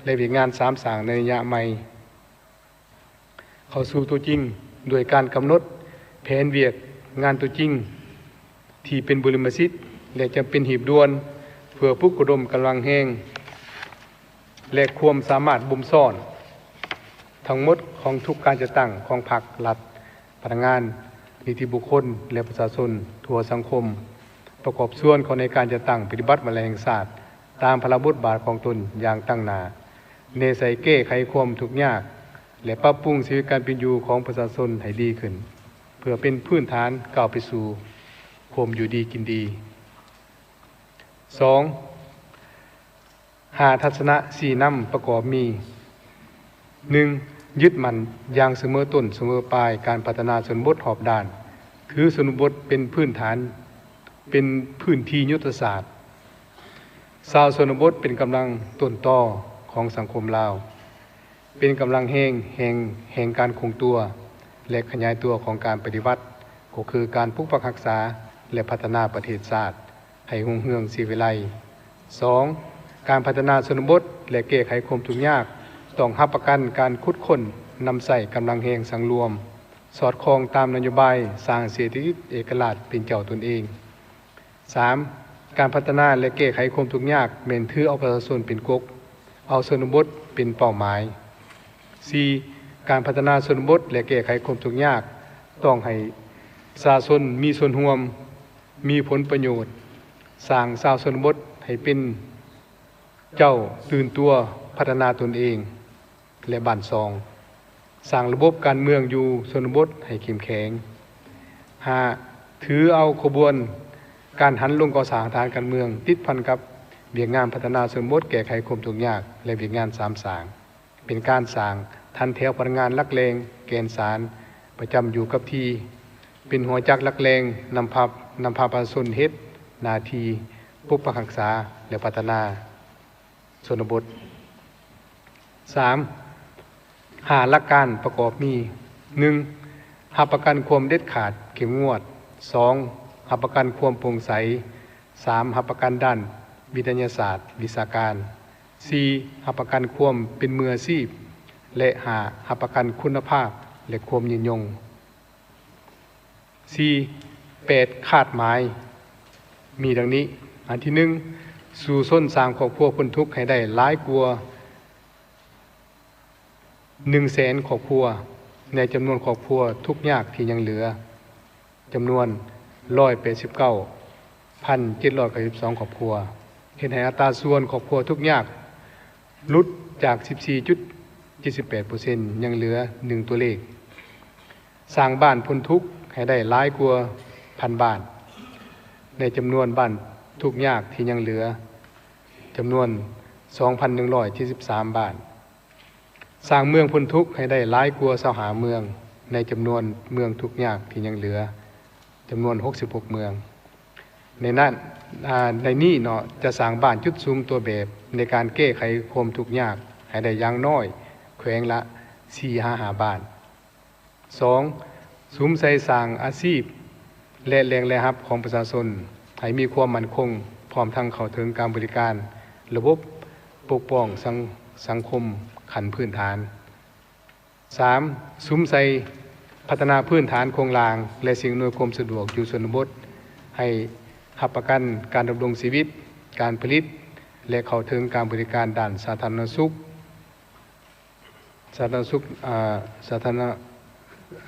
ແລະ ວຽກງານສາມສ້າງໃນໄລຍະໃໝ່ ເຂົ້າສູ່ຕົວຈິງ ດ້ວຍການກຳນົດແຜນວຽກງານຕົວຈິງ ທີ່ເປັນບຸລິມະສິດ ແລະ ຈຳເປັນຮີບດ່ວນ ເພື່ອປຸກລະດົມກຳລັງແຮງ ແລະ ຄວາມສາມາດບົ່ມຊ້ອນທັງໝົດຂອງທຸກການຈັດຕັ້ງຂອງພັກ, ລັດ, ພະນັກງານ, ນິຕິບຸກຄົນ ແລະ ປະຊາຊົນທົ່ວສັງຄົມ ປະກອບສ່ວນເຂົ້າໃນການຈັດຕັ້ງປະຕິບັດວາລະແຫ່ງຊາດ ຕາມພາລະບົດບາດຂອງຕົນຢ່າງຕັ້ງໜ້າ, ແນໃສ່ແກ້ໄຂຄວາມທຸກຍາກ ແລະ ປັບປຸງຊີວິດການເປັນຢູ່ຂອງປະຊາຊົນໃຫ້ດີຂຶ້ນ ເພື່ອເປັນພື້ນຖານກ້າວໄປສູ່ຄວາມຢູ່ດີກິນດີ. ສອງ ຫ້າທັດສະນະຊີ້ນຳປະກອບມີ ໜຶ່ງ ຍຶດໝັ້ນຢ່າງສະເໝີຕົ້ນສະເໝີປາຍການພັດທະນາຊົນນະບົດຮອບດ້ານ, ຖືຊົນນະບົດເປັນພື້ນຖານ, ເປັນພື້ນທີ່ຍຸດທະສາດ. ຊາວຊົນນະບົດເປັນກຳລັງຕົ້ນຕໍຂອງສັງຄົມລາວ, ເປັນກຳລັງແຮງແຫ່ງ, ແຫ່ງການຄົງຕົວ ແລະ ຂະຫຍາຍຕົວຂອງການປະຕິວັດ, ກໍຄືການປົກປັກຮັກສາ ແລະ ພັດທະນາປະເທດຊາດ ໃຫ້ຮຸ່ງເຮືອງສີວິໄລ. ສອງ ການພັດທະນາຊົນນະບົດ ແລະ ແກ້ໄຂຄວາມທຸກຍາກ ຕ້ອງຮັບປະກັນການຂຸດຄົ້ນນຳໃຊ້ກຳລັງແຮງສັງລວມ ສອດຄ່ອງຕາມນະໂຍບາຍສ້າງເສດຖະກິດເອກະລາດເປັນເຈົ້າຕົນເອງ. ສາມ ການພັດທະນາ ແລະ ແກ້ໄຂຄວາມທຸກຍາກ ແມ່ນຖືເອົາປະຊາຊົນເປັນກົກ, ເອົາຊົນນະບົດເປັນເປົ້າໝາຍ. ສີ່ ການພັດທະນາຊົນນະບົດ ແລະ ແກ້ໄຂຄວາມທຸກຍາກ ຕ້ອງໃຫ້ປະຊາຊົນມີສ່ວນຮ່ວມ, ມີຜົນປະໂຫຍດ, ສ້າງຊາວຊົນນະບົດໃຫ້ເປັນເຈົ້າຕື່ນຕົວ, ພັດທະນາຕົນເອງ ແລະ ບ້ານຊ່ອງ, ສ້າງລະບົບການເມືອງຢູ່ຊົນນະບົດໃຫ້ເຂັ້ມແຂງ. ຫ້າ ຖືເອົາຂະບວນການຫັນລົງກໍ່ສ້າງຮາກຖານການເມືອງ ຕິດພັນກັບວຽກງານພັດທະນາຊົນນະບົດ, ແກ້ໄຂຄວາມທຸກຍາກ ແລະ ວຽກງານສາມສ້າງ ເປັນການສ້າງ ຖັນແຖວພະນັກງານຫຼັກແຫຼ່ງແກ່ນສານປະຈຳຢູ່ກັບທີ່ ເປັນຫົວຈັກຫຼັກແຫຼ່ງນຳພາ ນຳພາປະຊາຊົນເຮັດໜ້າທີ່ປົກປັກຮັກສາ ແລະ ພັດທະນາ ຊົນນະບົດ. ສາມ ຫ້າ ຫຼັກການປະກອບມີ ໜຶ່ງ ຮັບປະກັນຄວາມເດັດຂາດເຂັ້ມງວດ, ສອງ ຮັບປະກັນຄວາມໂປ່ງໃສ, ສາມ ຮັບປະກັນດ້ານວິທະຍາສາດວິຊາການ, ສີ່ ຮັບປະກັນຄວາມເປັນມືອາຊີບ ແລະ ຫ້າ ຮັບປະກັນຄຸນນະພາບ ແລະ ຄວາມຍືນຍົງ. ສີ່ ແປດ ຄາດໝາຍ ມີດັ່ງນີ້. ອັນທີໜຶ່ງ ສູ້ຊົນສ້າງຄອບຄົວພົ້ນທຸກໃຫ້ໄດ້ຫຼາຍກວ່າໜຶ່ງແສນຄອບຄົວ ໃນຈຳນວນຄອບຄົວທຸກຍາກທີ່ຍັງເຫຼືອ ຈຳນວນຮ້ອຍແປດສິບເກົ້າພັນເຈັດຮ້ອຍເກົ້າສິບສອງຄອບຄົວ, ເຮັດໃຫ້ອັດຕາສ່ວນຄອບຄົວທຸກຍາກ ຫຼຸດຈາກສິບສີ່ຈຸດເຈັດສິບແປດເປີເຊັນ ຍັງເຫຼືອໜຶ່ງຕົວເລກ. ສ້າງບ້ານພົ້ນທຸກໃຫ້ໄດ້ຫຼາຍກວ່າພັນບ້ານ ໃນຈຳນວນບ້ານທຸກຍາກທີ່ຍັງເຫຼືອ ຈຳນວນສອງພັນໜຶ່ງຮ້ອຍເຈັດສິບສາມບ້ານ. ສ້າງເມືອງພົ້ນທຸກໃຫ້ໄດ້ຫຼາຍກວ່າຊາວຫ້າເມືອງ ໃນຈຳນວນເມືອງທຸກຍາກທີ່ຍັງເຫຼືອ ຈຳນວນຫົກສິບຫົກເມືອງ. ໃນນັ້ນ ອາ ໃນນີ້ເນາະ ຈະສ້າງບ້ານຈຸດສຸມຕົວແບບໃນການແກ້ໄຂຄວາມທຸກຍາກໃຫ້ໄດ້ຢ່າງໜ້ອຍແຂວງລະສີ່ຫາຫ້າບ້ານ. ສອງ ສຸມໃສ່ສ້າງອາຊີບ ແລະ ແຫຼ່ງລາຍຮັບຂອງປະຊາຊົນໃຫ້ມີຄວາມໝັ້ນຄົງ, ພ້ອມທັງເຂົ້າເຖິງການບໍລິການລະບົບປົກປ້ອງສັງ ສັງຄົມຂັ້ນພື້ນຖານ. ສາມ ສຸມໃສ່ພັດທະນາພື້ນຖານໂຄງລ່າງ ແລະ ສິ່ງອຳນວຍຄວາມສະດວກຢູ່ຊົນນະບົດ ໃຫ້ຮັບປະກັນການດຳລົງຊີວິດ, ການຜະລິດ ແລະ ເຂົ້າເຖິງການບໍລິການດ້ານສາທາລະນະສຸກ, ສາທາລະນະສຸກ, ອາ ສາທາລະນະ,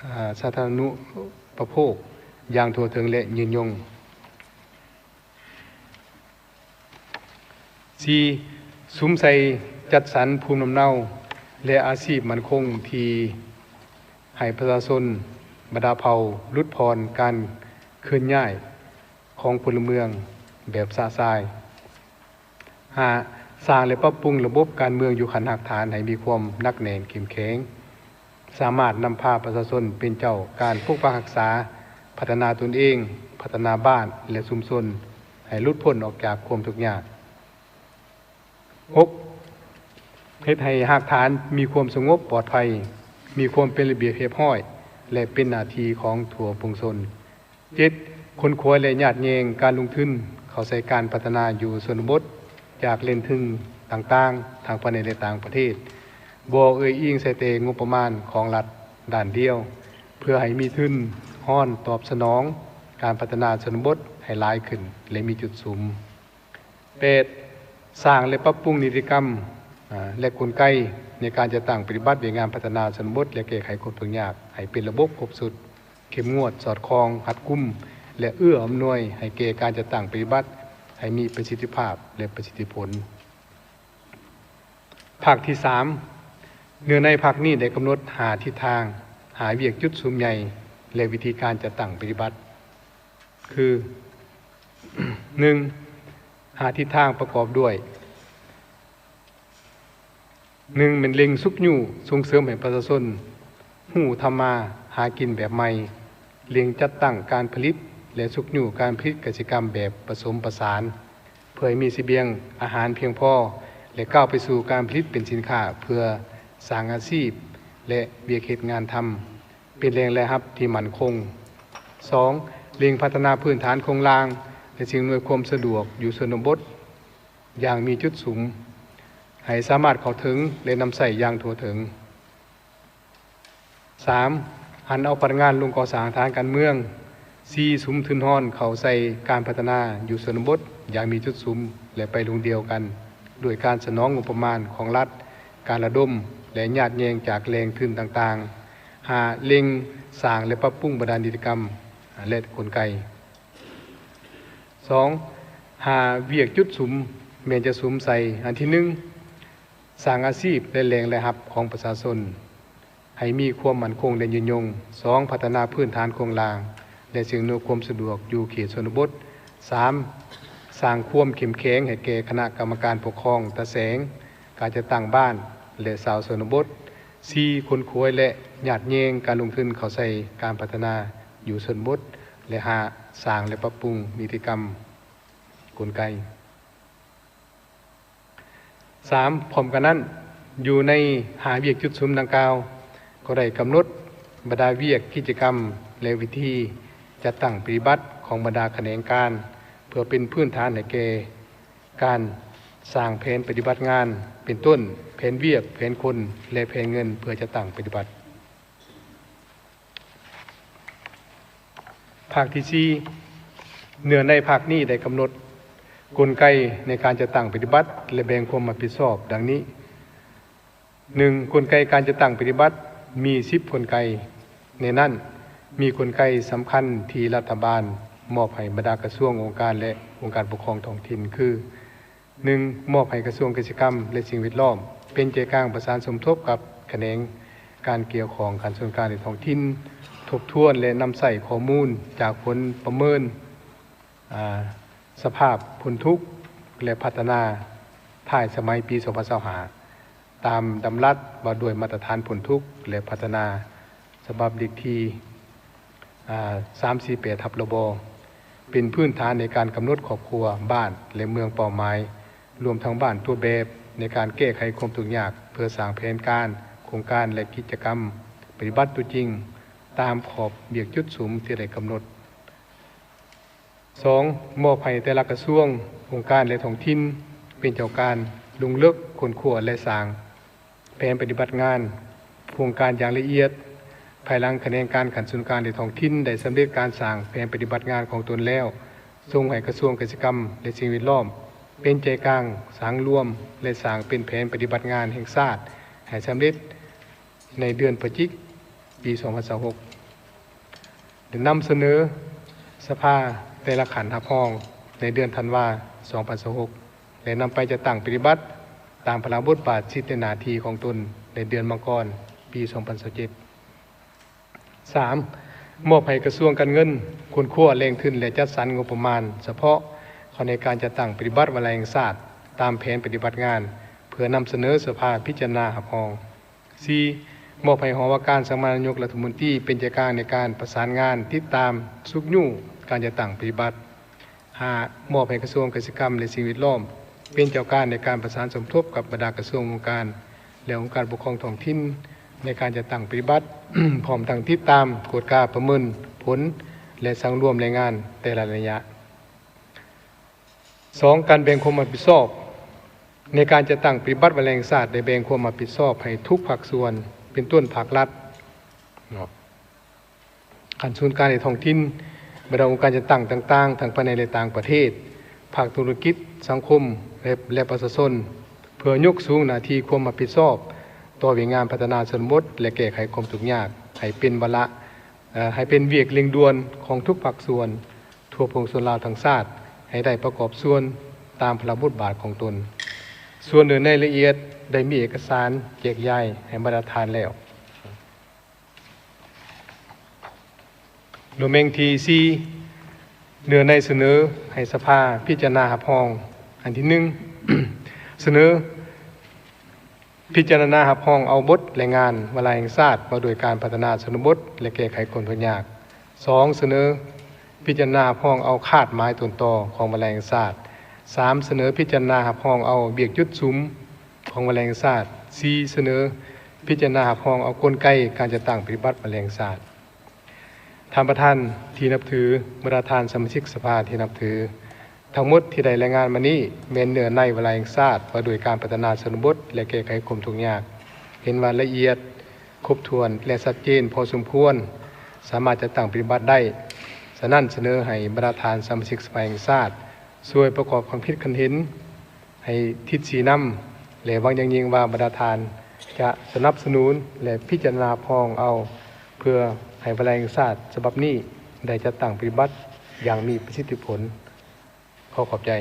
ອາ ສາທາລະນຸປະໂພກຢ່າງທົ່ວເຖິງ ແລະ ຍືນຍົງ. ສີ່ ສຸມໃສ່ຈັດສັນພູມລຳເນົາ ແລະ ອາຊີບໝັ້ນຄົງ ທີ່ໃຫ້ປະຊາຊົນບັນດາເຜົ່າຫຼຸດຜ່ອນການເຄື່ອນຍ້າຍຂອງພົນລະເມືອງແບບຊະຊາຍ. ຫ້າ ສ້າງ ແລະ ປັບປຸງລະບົບການເມືອງຢູ່ຂັ້ນຮາກຖານໃຫ້ມີຄວາມໜັກແໜ້ນເຂັ້ມແຂງ, ສາມາດນຳພາປະຊາຊົນເປັນເຈົ້າການປົກປັກຮັກສາ, ພັດທະນາຕົນເອງ, ພັດທະນາບ້ານ ແລະ ຊຸມຊົນໃຫ້ຫຼຸດພົ້ນອອກຈາກຄວາມທຸກຍາກ. ຫົກ ເຮັດໃຫ້ຮາກຖານມີຄວາມສະຫງົບປອດໄພ, ມີຄວາມເປັນລະບຽບຮຽບຮ້ອຍ ແລະ ເປັນໜ້າທີ່ຂອງທົ່ວປວງຊົນ. ເຈັດ ຄົ້ນຄວ້າ ແລະ ຍາດແຍ່ງການລົງທຶນເຂົ້າໃສ່ການພັດທະນາຢູ່ຊົນນະບົດ ຈາກແຫຼ່ງທຶນຕ່າງໆ ທັງພາຍໃນ ແລະ ຕ່າງປະເທດ, ບໍ່ເອີ່ຍອີງໃສ່ແຕ່ງົບປະມານຂອງລັດດ້ານດຽວ ເພື່ອໃຫ້ມີທຶນຮອນຕອບສະໜອງການພັດທະນາຊົນນະບົດໃຫ້ຫຼາຍຂຶ້ນ ແລະ ມີຈຸດສຸມ. ແປດ ສ້າງ ແລະ ປັບປຸງນິຕິກຳ ອາ ແລະ ກົນໄກໃນການຈັດຕັ້ງປະຕິບັດວຽກງານພັດທະນາຊົນນະບົດ ແລະ ແກ້ໄຂຄວາມທຸກຍາກໃຫ້ເປັນລະບົບຄົບຊຸດ, ເຂັ້ມງວດ, ສອດຄ່ອງ, ຮັດກຸມ ແລະ ເອື້ອອຳນວຍໃຫ້ແກ່ການຈັດຕັ້ງປະຕິບັດໃຫ້ມີປະສິດທິພາບ ແລະ ປະສິດທິຜົນ. ພາກທີສາມ ເນື້ອໃນພາກນີ້ໄດ້ກຳນົດຫ້າທິດທາງ, ຫ້າວຽກຈຸດສຸມໃຫຍ່ ແລະ ວິທີການຈັດຕັ້ງປະຕິບັດ ຄື ໜຶ່ງ ຫ້າທິດທາງປະກອບດ້ວຍ ໜຶ່ງ ແມ່ນເລັ່ງຊຸກຍູ້ສົ່ງເສີມໃຫ້ປະຊາຊົນຮູ້ທຳມາຫາກິນແບບໃໝ່, ເລັ່ງຈັດຕັ້ງການຜະລິດ ແລະ ຊຸກຍູ້ການຜະລິດກະສິກຳແບບປະສົມປະສານ ເພື່ອໃຫ້ມີສະບຽງອາຫານພຽງພໍ ແລະ ກ້າວໄປສູ່ການຜະລິດເປັນສິນຄ້າເພື່ອສ້າງອາຊີບ ແລະ ວຽກເຮັດງານທຳ ເປັນແຫຼ່ງລາຍຮັບທີ່ໝັ້ນຄົງ. ສອງ ເລັ່ງພັດທະນາພື້ນຖານໂຄງລ່າງ ແລະ ສິ່ງອຳນວຍຄວາມສະດວກຢູ່ຊົນນະບົດຢ່າງມີຈຸດສຸມ ໃຫ້ສາມາດເຂົ້າເຖິງ ແລະ ນຳໃຊ້ຢ່າງທົ່ວເຖິງ. ສາມ ຫັນເອົາພະນັກງານລົງກໍ່ສ້າງທາງການເມືອງ. ສີ່ ສຸມທຶນຮອນເຂົ້າໃສ່ການພັດທະນາຢູ່ຊົນນະບົດຢ່າງມີຈຸດສຸມ ແລະ ໄປລຸ່ງດຽວກັນດ້ວຍການສະໜອງງົບປະມານຂອງລັດ, ການລະດົມ ແລະ ຍາດແຍ່ງຈາກແຫຼ່ງທຶນຕ່າງໆ. ຫ້າ ເລັ່ງສ້າງ ແລະ ປັບປຸງບັນດານິຕິກຳ ແລະ ກົນໄກ. ສອງ ຫ້າວຽກຈຸດສຸມແມ່ນຈະສຸມໃສ່. ອັນທີໜຶ່ງ ສ້າງອາຊີບ ແລະ ແຫຼ່ງລາຍຮັບຂອງປະຊາຊົນ ໃຫ້ມີຄວາມໝັ້ນຄົງ ແລະ ຍືນຍົງ. ສອງ ພັດທະນາພື້ນຖານໂຄງລ່າງ ແລະ ສິ່ງອຳນວຍຄວາມສະດວກຢູ່ເຂດຊົນນະບົດ. ສາມ ສ້າງຄວາມເຂັ້ມແຂງໃຫ້ແກ່ຄະນະກຳມະການປົກຄອງຕາແສງ, ການຈັດຕັ້ງບ້ານ ແລະ ຊາວຊົນນະບົດ. ສີ່ ຂົນຂວາຍ ແລະ ຍາດແຍ່ງການລົງທຶນເຂົ້າໃສ່ການພັດທະນາຢູ່ຊົນນະບົດ ແລະ ຫ້າ ສ້າງ ແລະ ປັບປຸງນິຕິກຳກົນໄກ. ສາມ ພ້ອມກັນນັ້ນ, ຢູ່ໃນຫ້າວຽກຈຸດສຸມດັ່ງກ່າວ ກໍໄດ້ກຳນົດບັນດາວຽກ, ກິດຈະກຳ ແລະ ວິທີຈັດຕັ້ງປະຕິບັດຂອງບັນດາຂະແໜງການ ເພື່ອເປັນພື້ນຖານໃຫ້ແກ່ການສ້າງແຜນປະຕິບັດງານ, ເປັນຕົ້ນ ແຜນວຽກ, ແຜນຄົນ ແລະ ແຜນເງິນ ເພື່ອຈັດຕັ້ງປະຕິບັດ. ພາກທີສີ່ ເນື້ອໃນພາກນີ້ໄດ້ກຳນົດກົນໄກໃນການຈັດຕັ້ງປະຕິບັດ ແລະ ແບ່ງຄວາມຮັບຜິດຊອບດັ່ງນີ້. ໜຶ່ງ ກົນໄກການຈັດຕັ້ງປະຕິບັດມີສິບກົນໄກ. ໃນນັ້ນ ມີກົນໄກສຳຄັນທີ່ລັດຖະບານມອບໃຫ້ບັນດາກະຊວງ, ອົງການ ແລະ ອົງການປົກຄອງທ້ອງຖິ່ນ ຄື ໜຶ່ງ ມອບໃຫ້ກະຊວງກະສິກຳ ແລະ ສິ່ງແວດລ້ອມ ເປັນໃຈກາງປະສານສົມທົບກັບຂະແໜງການກ່ຽວຂ້ອງ, ຂັ້ນສູນກາງ ແລະ ທ້ອງຖິ່ນ ທົບທວນ ແລະ ນຳໃຊ້ຂໍ້ມູນຈາກຜົນປະເມີນ ອາ ສະພາບພົ້ນທຸກ ແລະ ພັດທະນາທ້າຍສະໄໝປີສອງພັນຊາວຫ້າ ຕາມດຳລັດວ່າດ້ວຍມາດຕະຖານພົ້ນທຸກ ແລະ ພັດທະນາ ສະບັບເລກທີ ອາ ສາມສີ່ແປດ ທັບ ລບ ເປັນພື້ນຖານໃນການກຳນົດຄອບຄົວ, ບ້ານ ແລະ ເມືອງເປົ້າໝາຍ, ລວມທັງບ້ານຕົວແບບໃນການແກ້ໄຂຄວາມທຸກຍາກ ເພື່ອສ້າງແຜນການ, ໂຄງການ ແລະ ກິດຈະກຳປະຕິບັດຕົວຈິງ ຕາມຂອບວຽກຈຸດສຸມທີ່ໄດ້ກຳນົດ. ສອງ ມອບໃຫ້ແຕ່ລະກະຊວງ, ອົງການ ແລະ ທ້ອງຖິ່ນ ເປັນເຈົ້າການລົງເລິກຄົ້ນຄວ້າ ແລະ ສ້າງແຜນປະຕິບັດງານໂຄງການຢ່າງລະອຽດ. ພາຍຫຼັງຂະແໜງການຂັ້ນສູນກາງ ແລະ ທ້ອງຖິ່ນ ໄດ້ສຳເລັດການສ້າງແຜນປະຕິບັດງານຂອງຕົນແລ້ວ, ສົ່ງໃຫ້ກະຊວງກະສິກຳ ແລະ ສິ່ງແວດລ້ອມ ເປັນໃຈກາງສັງລວມ ແລະ ສ້າງເປັນແຜນປະຕິບັດງານແຫ່ງຊາດໃຫ້ສຳເລັດໃນເດືອນພະຈິກ ປີສອງພັນຊາວຫົກ ແລະ ນຳສະເໜີສະພາແຕ່ລະຂັ້ນຮັບຮອງໃນເດືອນທັນວາ ສອງພັນຊາວຫົກ ແລະ ນຳໄປຈັດຕັ້ງປະຕິບັດຕາມພາລະບົດບາດ, ສິດ ແລະ ໜ້າທີ່ຂອງຕົນໃນເດືອນມັງກອນ ປີສອງພັນຊາວເຈັດ. ສາມ ມອບໃຫ້ກະຊວງການເງິນຄົ້ນຄວ້າແຫຼ່ງທຶນ ແລະ ຈັດສັນງົບປະມານສະເພາະເຂົ້າໃນການຈັດຕັ້ງປະຕິບັດວາລະແຫ່ງຊາດຕາມແຜນປະຕິບັດງານ ເພື່ອນຳສະເໜີສະພາພິຈາລະນາຮັບຮອງ. ສີ່ ມອບໃຫ້ຫໍວ່າການສຳນັກງານນາຍົກລັດຖະມົນຕີເປັນໃຈກາງໃນການປະສານງານ, ຕິດຕາມ, ຊຸກຍູ້ການຈັດຕັ້ງປະຕິບັດ. ຫ້າ ມອບໃຫ້ກະຊວງກະສິກຳ ແລະ ສິ່ງແວດລ້ອມ ເປັນເຈົ້າການໃນການປະສານສົມທົບກັບບັນດາກະຊວງ, ອົງການ ແລະ ອົງການປົກຄອງທ້ອງຖິ່ນ ໃນການຈັດຕັ້ງປະຕິບັດ, ພ້ອມທັງຕິດຕາມ, ກວດກາ, ປະເມີນຜົນ ແລະ ສັງລວມລາຍງານແຕ່ລະໄລຍະ. ສອງ ການແບ່ງຄວາມຮັບຜິດຊອບ. ໃນການຈັດຕັ້ງປະຕິບັດວາລະແຫ່ງຊາດ ໄດ້ແບ່ງຄວາມຮັບຜິດຊອບໃຫ້ທຸກພາກສ່ວນ ເປັນຕົ້ນພາກລັດເນາະ, ຂັ້ນສູນກາງ ແລະ ທ້ອງຖິ່ນ, ບັນດາອົງການຈັດຕັ້ງຕ່າງໆ ທັງພາຍໃນ ແລະ ຕ່າງປະເທດ, ພາກທຸລະກິດ, ສັງຄົມ ແລະ ແລະ ປະຊາຊົນ ເພື່ອຍົກສູງໜ້າທີ່ຄວາມຮັບຜິດຊອບຕໍ່ວຽກງານພັດທະນາຊົນນະບົດ ແລະ ແກ້ໄຂຄວາມທຸກຍາກ ໃຫ້ເປັນວາລະ ເອີ ໃຫ້ເປັນວຽກເລັ່ງດ່ວນຂອງທຸກພາກສ່ວນ ທົ່ວປວງຊົນລາວທັງຊາດ ໃຫ້ໄດ້ປະກອບສ່ວນຕາມພາລະບົດບາດຂອງຕົນ. ສ່ວນເນື້ອໃນລະອຽດໄດ້ມີເອກະສານແຈກຢາຍໃຫ້ບັນດາທ່ານແລ້ວ. ໂດຍແມ່ນທີສີ່ ເນື້ອໃນສະເໜີໃຫ້ສະພາພິຈາລະນາຮັບຮອງ. ອັນທີໜຶ່ງ ສະເໜີ ພິຈາລະນາຮັບຮອງເອົາບົດລາຍງານວາລະແຫ່ງຊາດວ່າດ້ວຍການພັດທະນາຊົນນະບົດ ແລະ ແກ້ໄຂຄວາມທຸກຍາກ. ສອງ ສະເໜີພິຈາລະນາຮັບຮອງເອົາຄາດໝາຍຕົ້ນຕໍຂອງວາລະແຫ່ງຊາດ. ສາມ ສະເໜີພິຈາລະນາຮັບຮອງເອົາວຽກຈຸດສຸມຂອງວາລະແຫ່ງຊາດ. ສີ່ ສະເໜີພິຈາລະນາຮັບຮອງເອົາກົນໄກການຈັດຕັ້ງປະຕິບັດວາລະແຫ່ງຊາດ. ທ່ານປະທານທີ່ນັບຖື, ບັນດາທ່ານສະມາຊິກສະພາທີ່ນັບຖື, ທັງໝົດທີ່ໄດ້ລາຍງານມານີ້ແມ່ນເນື້ອໃນວາລະແຫ່ງຊາດວ່າດ້ວຍການພັດທະນາຊົນນະບົດ ແລະ ແກ້ໄຂຄວາມທຸກຍາກ. ເຫັນວ່າລະອຽດ, ຄົບຖ້ວນ ແລະ ຊັດເຈນພໍສົມຄວນ, ສາມາດຈັດຕັ້ງປະຕິບັດໄດ້. ສະນັ້ນ, ສະເໜີໃຫ້ບັນດາທ່ານສະມາຊິກສະພາແຫ່ງຊາດ ຊ່ວຍປະກອບຄຳຄິດຄຳເຫັນໃຫ້ທິດຊີ້ນຳ ແລະ ຫວັງຢ່າງຍິ່ງວ່າບັນດາທ່ານຈະສະໜັບສະໜູນ ແລະ ພິຈາລະນາຮັບຮອງເອົາ ເພື່ອໃຫ້ວາລະແຫ່ງຊາດສະບັບນີ້ໄດ້ຈັດຕັ້ງປະຕິບັດຢ່າງມີປະສິດທິຜົນ. ຂໍຂອບໃຈ.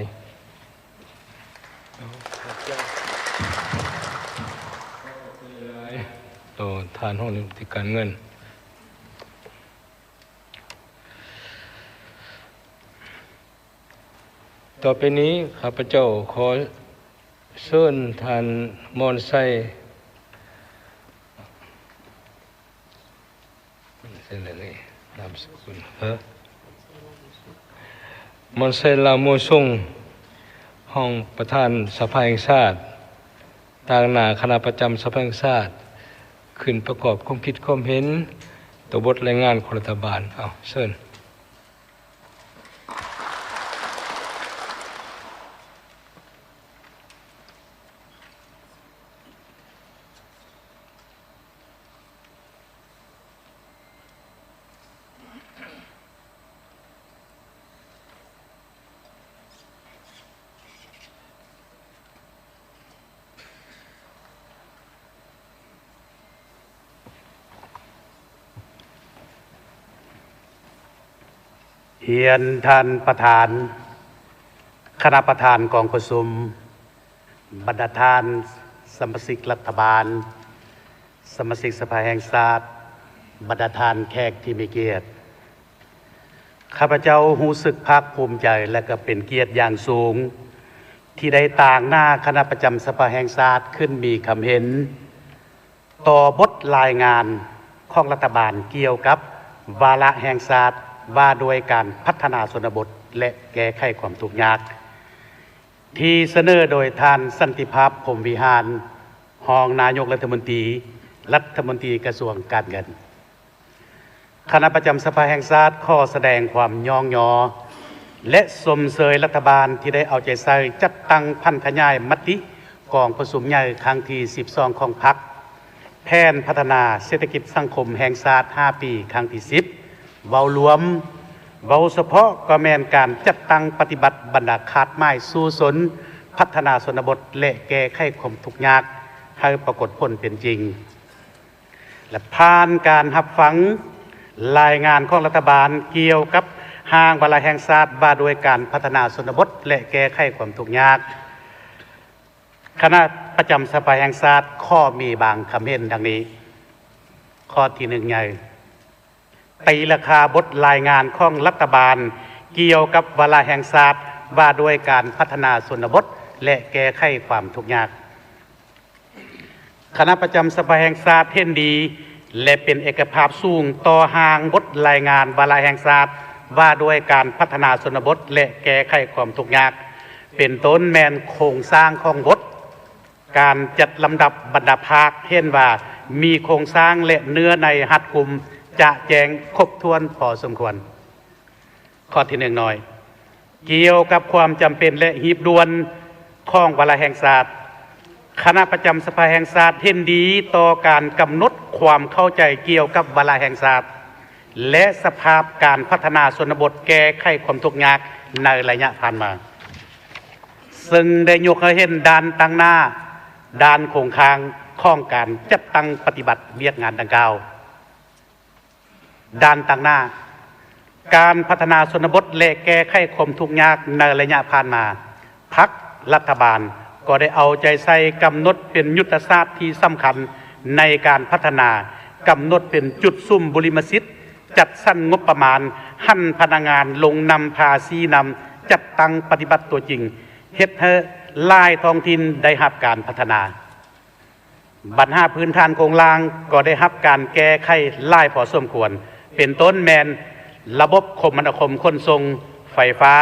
ຕໍ່ທ່ານຮອງລັດຖະມົນຕີການເງິນ. ຕໍ່ໄປນີ້ ຂ້າພະເຈົ້າຂໍເຊີນທ່ານ ມອນໄຊ ເ ມອນເຊລາໂມຊົງ ຮອງປະທານສະພາແຫ່ງຊາດ ຕາງໜ້າຄະນະປະຈຳສະພາແຫ່ງຊາດ ຂຶ້ນປະກອບຄວາມຄິດຄວາມເຫັນຕໍ່ບົດລາຍງານຂອງລັດຖະບານ. ເອົາ ເຊີນ. ຮຽນທ່ານປະທານ, ຄະນະປະທານກອງປະຊຸມ, ບັນດາທ່ານສະມາຊິກລັດຖະບານ, ສະມາຊິກສະພາແຫ່ງຊາດ, ບັນດາທ່ານແຂກທີ່ມີກຽດ. ຂ້າພະເຈົ້າຮູ້ສຶກພາກພູມໃຈ ແລະ ກໍເປັນກຽດຢ່າງສູງ ທີ່ໄດ້ຕາງໜ້າຄະນະປະຈຳສະພາແຫ່ງຊາດຂຶ້ນມີຄຳເຫັນຕໍ່ບົດລາຍງານຂອງລັດຖະບານກ່ຽວກັບວາລະແຫ່ງຊາດວ່າດ້ວຍການພັດທະນາຊົນນະບົດ ແລະ ແກ້ໄຂຄວາມທຸກຍາກ ທີ່ສະເໜີໂດຍທ່ານ ສັນຕິພາບ ພົມວິຫານ ຮອງນາຍົກລັດຖະມົນຕີ, ລັດຖະມົນຕີກະຊວງການເງິນ. ຄະນະປະຈຳສະພາແຫ່ງຊາດຂໍສະແດງຄວາມຍ້ອງຍໍ ແລະ ຊົມເຊີຍລັດຖະບານທີ່ໄດ້ເອົາໃຈໃສ່ຈັດຕັ້ງຜັນຂະຫຍາຍມະຕິກອງປະຊຸມໃຫຍ່ຄັ້ງທີສິບສອງຂອງພັກ, ແຜນພັດທະນາເສດຖະກິດສັງຄົມແຫ່ງຊາດຫ້າປີຄັ້ງທີສິບ ເວົ້າລວມ, ເວົ້າສະເພາະກໍແມ່ນການຈັດຕັ້ງປະຕິບັດບັນດາຄາດໝາຍສູ້ຊົນ, ພັດທະນາຊົນນະບົດ ແລະ ແກ້ໄຂຄວາມທຸກຍາກໃຫ້ປາກົດຜົນເປັນຈິງ. ແລະ ຜ່ານການຮັບຟັງລາຍງານຂອງລັດຖະບານກ່ຽວກັບຮ່າງວາລະແຫ່ງຊາດວ່າດ້ວຍການພັດທະນາຊົນນະບົດ ແລະ ແກ້ໄຂຄວາມທຸກຍາກ, ຄະນະປະຈຳສະພາແຫ່ງຊາດຂໍມີບາງຄຳເຫັນດັ່ງນີ້. ຂໍ້ທີໜຶ່ງໃຫຍ່, ຕີລາຄາບົດລາຍງານຂອງລັດຖະບານກ່ຽວກັບວາລະແຫ່ງຊາດວ່າດ້ວຍການພັດທະນາຊົນນະບົດ ແລະ ແກ້ໄຂຄວາມທຸກຍາກ. ຄະນະປະຈຳສະພາແຫ່ງຊາດເຫັນດີ ແລະ ເປັນເອກະພາບສູງຕໍ່ຮ່າງບົດລາຍງານວາລະແຫ່ງຊາດວ່າດ້ວຍການພັດທະນາຊົນນະບົດ ແລະ ແກ້ໄຂຄວາມທຸກຍາກ, ເປັນຕົ້ນແມ່ນໂຄງສ້າງຂອງບົດ, ການຈັດລຳດັບບັນດາພາກເຫັນວ່າມີໂຄງສ້າງ ແລະ ເນື້ອໃນຮັດກຸມ, ຈະແຈ້ງຄົບຖ້ວນພໍສົມຄວນ. ຂໍ້ທີໜຶ່ງໜ່ອຍ, ກ່ຽວກັບຄວາມຈຳເປັນ ແລະ ຮີບດ່ວນຂອງວາລະແຫ່ງຊາດ, ຄະນະປະຈຳສະພາແຫ່ງຊາດເຫັນດີຕໍ່ການກຳນົດຄວາມເຂົ້າໃຈກ່ຽວກັບວາລະແຫ່ງຊາດ ແລະ ສະພາບການພັດທະນາຊົນນະບົດແກ້ໄຂຄວາມທຸກຍາກໃນໄລຍະຜ່ານມາ, ເຊິ່ງໄດ້ຍົກໃຫ້ເຫັນດ້ານຕັ້ງໜ້າ, ດ້ານຄົງຄ້າງຂອງການຈັດຕັ້ງປະຕິບັດວຽກງານດັ່ງກ່າວ. ດ້ານຕັ້ງໜ້າ, ການພັດທະນາຊົນນະບົດ ແລະ ແກ້ໄຂຄວາມທຸກຍາກໃນໄລຍະຜ່ານມາ, ພັກລັດຖະບານກໍໄດ້ເອົາໃຈໃສ່ກຳນົດເປັນຍຸດທະສາດທີ່ສຳຄັນໃນການພັດທະນາ, ກຳນົດເປັນຈຸດສຸມບຸລິມະສິດ, ຈັດສັນງົບປະມານ, ຫັນພະນັກງານລົງນຳພາຊີ້ນຳ, ຈັດຕັ້ງປະຕິບັດຕົວຈິງ, ເຮັດໃຫ້ຫຼາຍທ້ອງຖິ່ນໄດ້ຮັບການພັດທະນາ. ບັນຫາພື້ນຖານໂຄງລ່າງກໍໄດ້ຮັບການແກ້ໄຂຫຼາຍພໍສົມຄວນ, ເປັນຕົ້ນແມ່ນລະບົບຄົມມະນາຄົມຂົນສົ່ງ, ໄຟຟ້າ,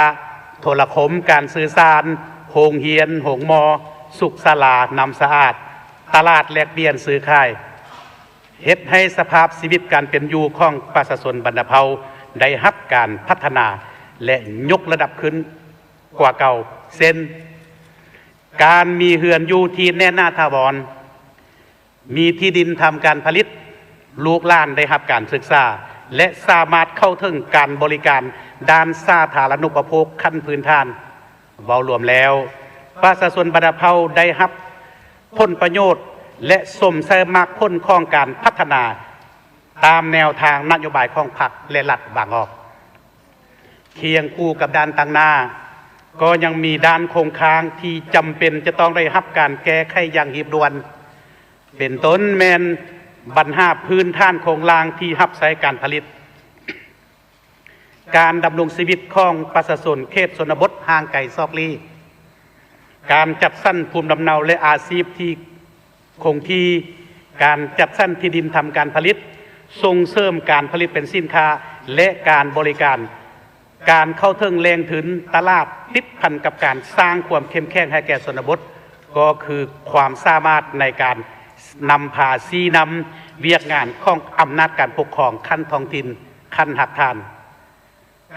ໂທລະຄົມ, ການສື່ສານ, ໂຮງຮຽນ, ໂຮງໝໍ, ສຸກສາລາ, ນ້ຳສະອາດ, ຕະຫຼາດແລກປ່ຽນຊື້ຂາຍ, ເຮັດໃຫ້ສະພາບຊີວິດການເປັນຢູ່ຂອງປະຊາຊົນບັນດາເຜົ່າໄດ້ຮັບການພັດທະນາ ແລະ ຍົກລະດັບຂຶ້ນກວ່າເກົ່າ, ເຊັ່ນ, ການມີເຮືອນຢູ່ທີ່ແໜ້ນໜາຖາວອນ, ມີທີ່ດິນທຳການຜະລິດ, ລູກຫຼານໄດ້ຮັບການສຶກສາ ແລະ ສາມາດເຂົ້າເຖິງການບໍລິການດ້ານສາທາລະນຸປະໂພກຂັ້ນພື້ນຖານ. ເວົ້າລວມແລ້ວ, ປະຊາຊົນບັນດາເຜົ່າໄດ້ຮັບຜົນປະໂຫຍດ ແລະ ຊົມໃຊ້ໝາກຜົນຂອງການພັດທະນາຕາມແນວທາງນະໂຍບາຍຂອງພັກ ແລະ ລັດວາງອອກ. ຄຽງຄູ່ກັບດ້ານຕັ້ງໜ້າ, ກໍຍັງມີດ້ານຄົງຄ້າງທີ່ຈຳເປັນຈະຕ້ອງໄດ້ຮັບການແກ້ໄຂຢ່າງຮີບດ່ວນ, ເປັນຕົ້ນແມ່ນບັນຫາພື້ນຖານໂຄງລ່າງທີ່ຮັບໃຊ້ການຜະລິດ, ການດຳລົງຊີວິດຂອງປະຊາຊົນເຂດຊົນນະບົດຫ່າງໄກສອກຫຼີກ, ການຈັດສັນພູມລຳເນົາ ແລະ ອາຊີບທີ່ຄົງທີ່, ການຈັດສັນທີ່ດິນທຳການຜະລິດ, ສົ່ງເສີມການຜະລິດເປັນສິນຄ້າ ແລະ ການບໍລິການ, ການເຂົ້າເຖິງແຫຼ່ງທຶນ, ຕະຫຼາດ, ຕິດພັນກັບການສ້າງຄວາມເຂັ້ມແຂງໃຫ້ແກ່ຊົນນະບົດ ກໍຄືຄວາມສາມາດໃນການນຳພາຊີ້ນຳວຽກງານຂອງອຳນາດການປົກຄອງຂັ້ນທ້ອງຖິ່ນ, ຂັ້ນຮາກຖານ.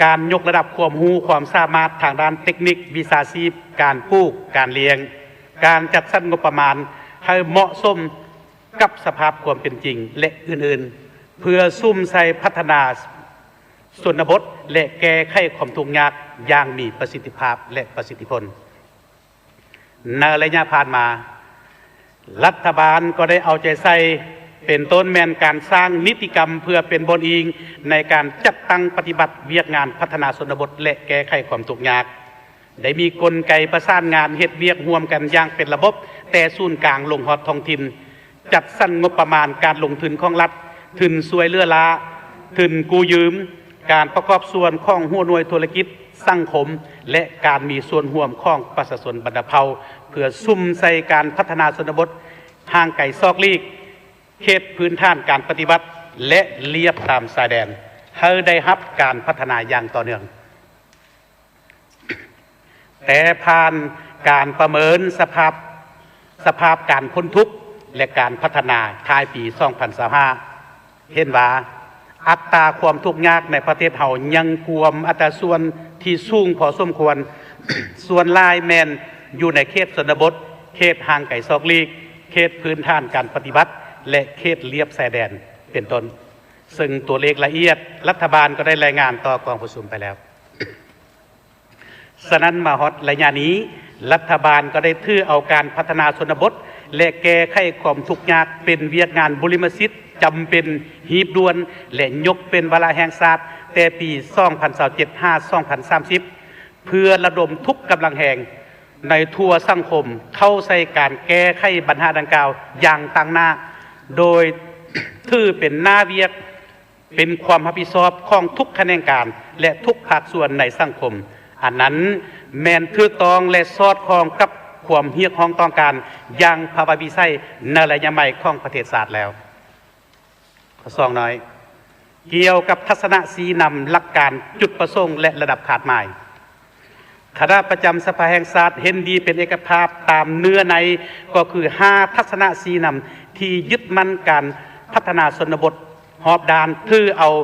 ການຍົກລະດັບຄວາມຮູ້ຄວາມສາມາດທາງດ້ານເຕັກນິກ, ວິຊາຊີບ, ການປູກ, ການລ້ຽງ, ການຈັດສັນງົບປະມານໃຫ້ເໝາະສົມກັບສະພາບຄວາມເປັນຈິງ ແລະ ອື່ນໆ ເພື່ອສຸມໃສ່ພັດທະນາຊົນນະບົດ ແລະ ແກ້ໄຂຄວາມທຸກຍາກຢ່າງມີປະສິດທິພາບ ແລະ ປະສິດທິຜົນ. ໃນໄລຍະຜ່ານມາ, ລັດຖະບານກໍໄດ້ເອົາໃຈໃສ່ ເປັນຕົ້ນແມ່ນການສ້າງນິຕິກຳເພື່ອເປັນບ່ອນອີງໃນການຈັດຕັ້ງປະຕິບັດວຽກງານພັດທະນາຊົນນະບົດ ແລະ ແກ້ໄຂຄວາມທຸກຍາກ, ໄດ້ມີກົນໄກປະສານງານເຮັດວຽກຮ່ວມກັນຢ່າງເປັນລະບົບ ແຕ່ສູນກາງລົງຮອດທ້ອງຖິ່ນ, ຈັດສັນງົບປະມານການລົງທຶນຂອງລັດ, ທຶນຊ່ວຍເຫຼືອລ້າ, ທຶນກູ້ຢືມ, ການປະກອບສ່ວນຂອງຫົວໜ່ວຍທຸລະກິດ, ສັງຄົມ ແລະ ການມີສ່ວນຮ່ວມຂອງປະຊາຊົນບັນດາເຜົ່າ ເພື່ອສຸມໃສ່ການພັດທະນາຊົນນະບົດຫ່າງໄກສອກຫຼີກ, ເຂດພື້ນຖານການປະຕິບັດ ແລະ ລຽບຕາມຊາຍແດນ ໃຫ້ໄດ້ຮັບການພັດທະນາຢ່າງຕໍ່ເນື່ອງ. ແຕ່ຜ່ານການປະເມີນສະພາບ, ສະພາບການພົ້ນທຸກ ແລະ ການພັດທະນາທ້າຍປີສອງພັນຊາວຫ້າ ເຫັນວ່າອັດຕາຄວາມທຸກຍາກໃນປະເທດເຮົາຍັງກວມອັດຕາສ່ວນທີ່ສູງພໍສົມຄວນ, ສ່ວນຫຼາຍແມ່ນຢູ່ໃນເຂດຊົນນະບົດ, ເຂດຫ່າງໄກສອກຫຼີກ, ເຂດພື້ນຖານການປະຕິບັດ ແລະ ເຂດລຽບຊາຍແດນ ເປັນຕົ້ນ, ເຊິ່ງຕົວເລກລະອຽດລັດຖະບານກໍໄດ້ລາຍງານຕໍ່ກອງປະຊຸມໄປແລ້ວ. ສະນັ້ນ ມາຮອດໄລຍະນີ້, ລັດຖະບານກໍໄດ້ຖືເອົາການພັດທະນາຊົນນະບົດ ແລະ ແກ້ໄຂຄວາມທຸກຍາກເປັນວຽກງານບຸລິມະສິດຈຳເປັນ, ຮີບດ່ວນ ແລະ ຍົກເປັນວາລະແຫ່ງຊາດແຕ່ປີສອງພັນຊາວເຈັດ ຫາ ສອງພັນສາມສິບ ເພື່ອລະດົມທຸກກຳລັງແຮງໃນທົ່ວສັງຄົມເຂົ້າໃສ່ການແກ້ໄຂບັນຫາດັ່ງກ່າວຢ່າງຕັ້ງໜ້າ, ໂດຍຖືເປັນໜ້າວຽກ ເປັນຄວາມຮັບຜິດຊອບຂອງທຸກຂະແໜງການ ແລະ ທຸກພາກສ່ວນໃນສັງຄົມ. ອັນນັ້ນແມ່ນຖືກຕ້ອງ ແລະ ສອດຄ່ອງກັບຄວາມຮຽກຮ້ອງຕ້ອງການຢ່າງພາວະວິໄສໃນໄລຍະໃໝ່ຂອງປະເທດຊາດແລ້ວ. ຂໍ້ສອງນ້ອຍ, ກ່ຽວກັບທັດສະນະຊີ້ນຳ, ຫຼັກການ, ຈຸດປະສົງ ແລະ ລະດັບຄາດໝາຍ. ຄະນະປະຈຳສະພາແຫ່ງຊາດເຫັນດີເປັນເອກະພາບຕາມເນື້ອໃນ ກໍຄືຫ້າທັດສະນະຊີ້ນຳທີ່ຍຶດໝັ້ນການພັດທະນາຊົນນະບົດຮອບດ້ານ, ຖືເອົາ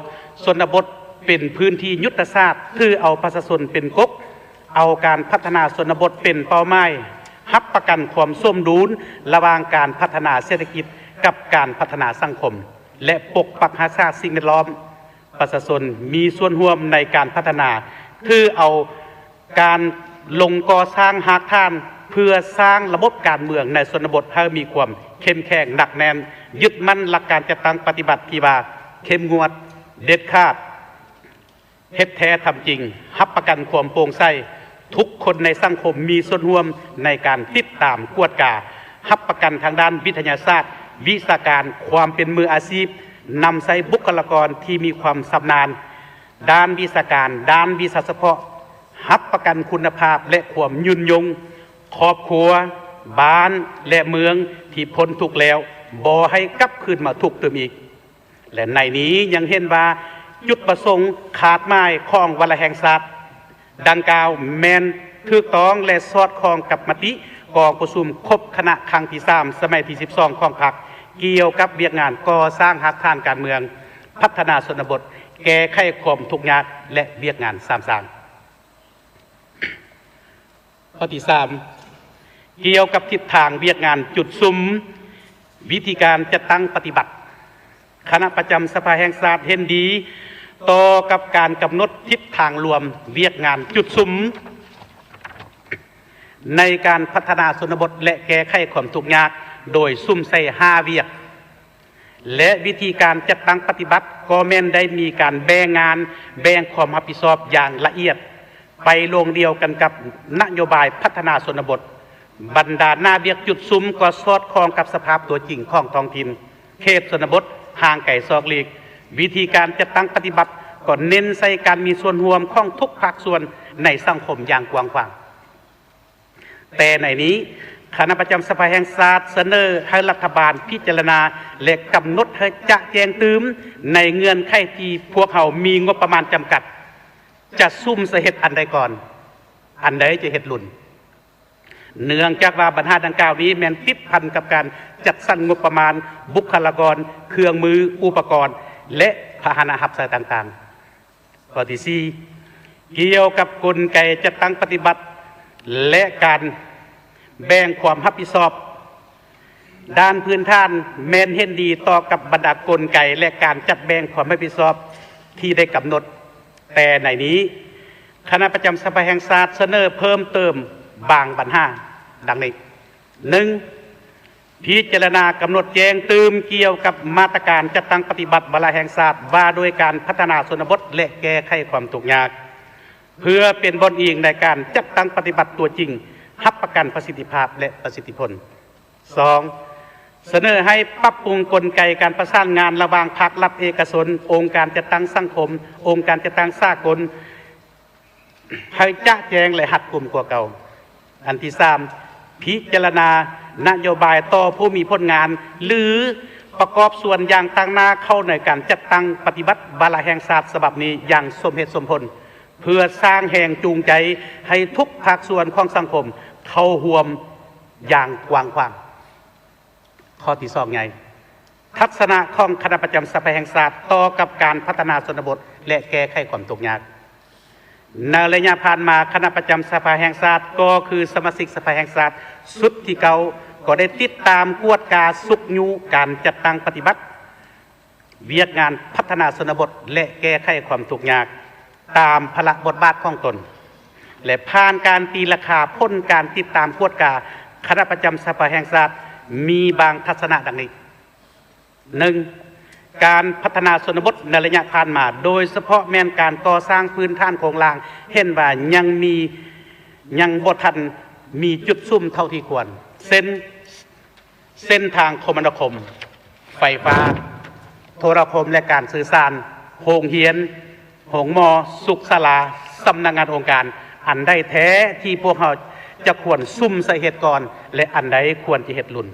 ຊົນນະບົດເປັນພື້ນທີ່ຍຸດທະສາດ, ຖືເອົາປະຊາຊົນເປັນກົກ, ເອົາການພັດທະນາຊົນນະບົດເປັນເປົ້າໝາຍ, ຮັບປະກັນຄວາມສົມດຸນລະຫວ່າງການພັດທະນາເສດຖະກິດກັບການພັດທະນາສັງຄົມ ແລະ ປົກປັກຮັກສາສິ່ງແວດລ້ອມ. ປະຊາຊົນມີສ່ວນຮ່ວມໃນການພັດທະນາ, ຖືເອົາການລົງກໍ່ສ້າງຮາກຖານເພື່ອສ້າງລະບົບການເມືອງໃນຊົນນະບົດໃຫ້ມີຄວາມເຂັ້ມແຂງໜັກແໜ້ນ, ຍຶດໝັ້ນຫຼັກການຈັດຕັ້ງປະຕິບັດທີ່ວ່າເຂັ້ມງວດ, ເດັດຂາດ, ເຮັດແທ້ທຳຈິງ, ຮັບປະກັນຄວາມໂປ່ງໃສ, ທຸກຄົນໃນສັງຄົມມີສ່ວນຮ່ວມໃນການຕິດຕາມ, ກວດກາ, ຮັບປະກັນທາງດ້ານວິທະຍາສາດ, ວິຊາການ, ຄວາມເປັນມືອາຊີບ, ນຳໃຊ້ບຸກຄະລາກອນທີ່ມີຄວາມຊຳນານດ້ານວິຊາການ, ດ້ານວິຊາສະເພາະ, ຮັບປະກັນຄຸນນະພາບ ແລະ ຄວາມຍືນຍົງ, ຄອບຄົວ, ບ້ານ ແລະ ເມືອງທີ່ພົ້ນທຸກແລ້ວ ບໍ່ໃຫ້ກັບຄືນມາທຸກຕື່ມອີກ. ແລະ ໃນນີ້ຍັງເຫັນວ່າຈຸດປະສົງຄາດໝາຍຂອງວາລະແຫ່ງຊາດດັ່ງກ່າວແມ່ນຖືກຕ້ອງ ແລະ ສອດຄ່ອງກັບມະຕິກອງປະຊຸມຄົບຄະນະຄັ້ງທີສາມ ສະໄໝທີສິບສອງຂອງພັກ ກ່ຽວກັບວຽກງານກໍ່ສ້າງຮາກຖານການເມືອງ, ພັດທະນາຊົນນະບົດ, ແກ້ໄຂຄວາມທຸກຍາກ ແລະ ວຽກງານສາມສ້າງ. ຂໍ້ທີສາມ, ກ່ຽວກັບທິດທາງວຽກງານຈຸດສຸມ, ວິທີການຈັດຕັ້ງປະຕິບັດ, ຄະນະປະຈຳສະພາແຫ່ງຊາດເຫັນດີຕໍ່ກັບການກຳນົດທິດທາງລວມວຽກງານຈຸດສຸມໃນການພັດທະນາຊົນນະບົດ ແລະ ແກ້ໄຂຄວາມທຸກຍາກ ໂດຍສຸມໃສ່ຫ້າວຽກ. ແລະ ວິທີການຈັດຕັ້ງປະຕິບັດກໍແມ່ນໄດ້ມີການແບ່ງງານ, ແບ່ງຄວາມຮັບຜິດຊອບຢ່າງລະອຽດ ໄປລົງດຽວກັນກັບນະໂຍບາຍພັດທະນາຊົນນະບົດ. ບັນດາໜ້າວຽກຈຸດສຸມກໍສອດຄ່ອງກັບສະພາບຕົວຈິງຂອງທ້ອງຖິ່ນ, ເຂດຊົນນະບົດ, ຫ່າງໄກສອກຫຼີກ. ວິທີການຈັດຕັ້ງປະຕິບັດກໍເນັ້ນໃສ່ການມີສ່ວນຮ່ວມຂອງທຸກພາກສ່ວນໃນສັງຄົມຢ່າງກວ້າງຂວາງ. ແຕ່ໃນນີ້ ຄະນະປະຈຳສະພາແຫ່ງຊາດສະເໜີໃຫ້ລັດຖະບານພິຈາລະນາ ແລະ ກຳນົດໃຫ້ຈະແຈ້ງຕື່ມໃນເງື່ອນໄຂທີ່ພວກເຮົາມີງົບປະມານຈຳກັດ ຈະສຸມໃສ່ເຮັດອັນໃດກ່ອນ, ອັນໃດຈະເຮັດລຸນ. ເນື່ອງຈາກວ່າບັນຫາດັ່ງກ່າວນີ້ແມ່ນຕິດພັນກັບການຈັດສັນງົບປະມານ, ບຸກຄະລາກອນ, ເຄື່ອງມື, ອຸປະກອນ ແລະ ພາຫະນະຮັບໃຊ້ຕ່າງໆ. ຂໍ້ທີສີ່ ກ່ຽວກັບກົນໄກຈັດຕັ້ງປະຕິບັດ ແລະ ການແບ່ງຄວາມຮັບຜິດຊອບ ດ້ານພື້ນຖານແມ່ນເຫັນດີຕໍ່ກັບບັນດາກົນໄກ ແລະ ການຈັດແບ່ງຄວາມຮັບຜິດຊອບທີ່ໄດ້ກຳນົດ, ແຕ່ໃນນີ້ ຄະນະປະຈຳສະພາແຫ່ງຊາດສະເໜີເພີ່ມເຕີມບາງບັນຫາ ດັ່ງນີ້: ໜຶ່ງ ພິຈາລະນາກຳນົດແຈ້ງຕື່ມກ່ຽວກັບມາດຕະການຈັດຕັ້ງປະຕິບັດວາລະແຫ່ງຊາດວ່າດ້ວຍການພັດທະນາຊົນນະບົດ ແລະ ແກ້ໄຂຄວາມທຸກຍາກ ເພື່ອເປັນບ່ອນອີງໃນການຈັດຕັ້ງປະຕິບັດຕົວຈິງ, ຮັບປະກັນປະສິດທິພາບ ແລະ ປະສິດທິຜົນ. ສອງ ສະເໜີໃຫ້ປັບປຸງກົນໄກການປະສານງານລະຫວ່າງພາກລັດເອກະຊົນ, ອົງການຈັດຕັ້ງສັງຄົມ, ອົງການຈັດຕັ້ງສາກົນ ໃຫ້ຈະແຈ້ງ ແລະ ຮັດກຸມກວ່າເກົ່າ. ອັນທີສາມ ພິຈາລະນານະໂຍບາຍຕໍ່ຜູ້ມີຜົນງານ ຫຼື ປະກອບສ່ວນຢ່າງຕັ້ງໜ້າເຂົ້າໃນການຈັດຕັ້ງປະຕິບັດວາລະແຫ່ງຊາດສະບັບນີ້ຢ່າງສົມເຫດສົມຜົນ ເພື່ອສ້າງແຮງຈູງໃຈໃຫ້ທຸກພາກສ່ວນຂອງສັງຄົມເຂົ້າຮ່ວມຢ່າງກວ້າງຂວາງ. ຂໍ້ທີສອງໃຫຍ່ ທັດສະນະຂອງຄະນະປະຈຳສະພາແຫ່ງຊາດຕໍ່ກັບການພັດທະນາຊົນນະບົດ ແລະ ແກ້ໄຂຄວາມທຸກຍາກ. ໃນໄລຍະຜ່ານມາ, ຄະນະປະຈຳສະພາແຫ່ງຊາດ ກໍຄືສະມາຊິກສະພາແຫ່ງຊາດຊຸດທີເກົ້າ ກໍໄດ້ຕິດຕາມກວດກາຊຸກຍູ້ການຈັດຕັ້ງປະຕິບັດ ວຽກງານພັດທະນາຊົນນະບົດ ແລະ ແກ້ໄຂຄວາມທຸກຍາກຕາມພາລະບົດບາດຂອງຕົນ ແລະ ຜ່ານການຕີລາຄາຜົນການຕິດຕາມກວດກາ, ຄະນະປະຈຳສະພາແຫ່ງຊາດມີບາງທັດສະນະດັ່ງນີ້: ໜຶ່ງ ການພັດທະນາຊົນນະບົດໃນໄລຍະຜ່ານມາ, ໂດຍສະເພາະແມ່ນການກໍ່ສ້າງພື້ນຖານໂຄງລ່າງ ເຫັນວ່າຍັງມີ, ຍັງບໍ່ທັນມີຈຸດສຸມເທົ່າທີ່ຄວນ ເຊັ່ນ ເສັ້ນທາງຄົມມະນາຄົມ, ໄຟຟ້າ, ໂທລະຄົມ ແລະ ການສື່ສານ, ໂຮງຮຽນ, ໂຮງໝໍ, ສຸກສາລາ, ສຳນັກງານອົງການ, ອັນໃດແທ້ທີ່ພວກເຮົາຈະຄວນສຸມໃສ່ເຮັດກ່ອນ ແລະ ອັນໃດຄວນຈະເຮັດລຸນ.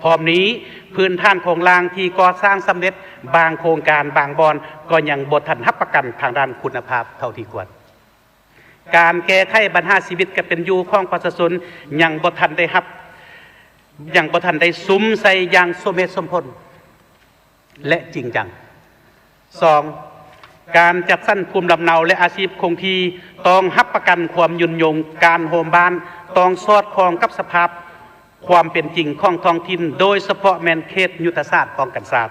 ພ້ອມນີ້, ພື້ນຖານໂຄງລ່າງທີ່ກໍ່ສ້າງສຳເລັດບາງໂຄງການບາງບ່ອນກໍຍັງບໍ່ທັນຮັບປະກັນທາງດ້ານຄຸນນະພາບເທົ່າທີ່ຄວນ. ການແກ້ໄຂບັນຫາຊີວິດການເປັນຢູ່ຂອງປະຊາຊົນຍັງບໍ່ທັນໄດ້ຮັບ, ຍັງບໍ່ທັນໄດ້ສຸມໃສ່ຢ່າງສົມເຫດສົມຜົນ ແລະ ຈິງຈັງ. ສອງ ການຈັດສັນພູມລຳເນົາ ແລະ ອາຊີບຄົງທີ່ຕ້ອງຮັບປະກັນຄວາມຍືນຍົງ, ການໂຮມບ້ານຕ້ອງສອດຄ່ອງກັບສະພາບຄວາມເປັນຈິງຂອງທ້ອງຖິ່ນ, ໂດຍສະເພາະແມ່ນເຂດຍຸດທະສາດປ້ອງກັນຊາດ.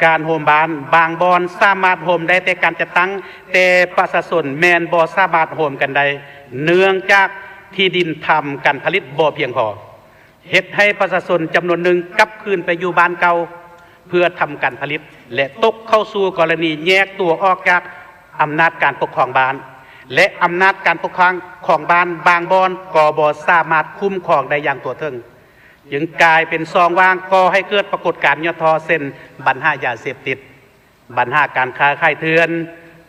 ການໂຮມບ້ານບາງບ່ອນສາມາດໂຮມໄດ້ແຕ່ການຈັດຕັ້ງ, ແຕ່ປະຊາຊົນແມ່ນບໍ່ສາມາດໂຮມກັນໄດ້ ເນື່ອງຈາກທີ່ດິນທຳການຜະລິດບໍ່ພຽງພໍ, ເຮັດໃຫ້ປະຊາຊົນຈຳນວນໜຶ່ງກັບຄືນໄປຢູ່ບ້ານເກົ່າເພື່ອທຳການຜະລິດ ແລະ ຕົກເຂົ້າສູ່ກໍລະນີແຍກຕົວອອກຈາກອຳນາດການປົກຄອງບ້ານ ແລະ ອຳນາດການປົກຄອງຂອງບ້ານບາງບ່ອນກໍບໍ່ສາມາດຄຸ້ມຄອງໄດ້ຢ່າງທົ່ວເຖິງ. ຈຶ່ງກາຍເປັນຊ່ອງວ່າງ, ກໍ່ໃຫ້ເກີດປາກົດການຫຍໍ້ທໍ້ ເຊັ່ນ ບັນຫາຢາເສບຕິດ, ບັນຫາການຄ້າຂາຍເຖື່ອນ,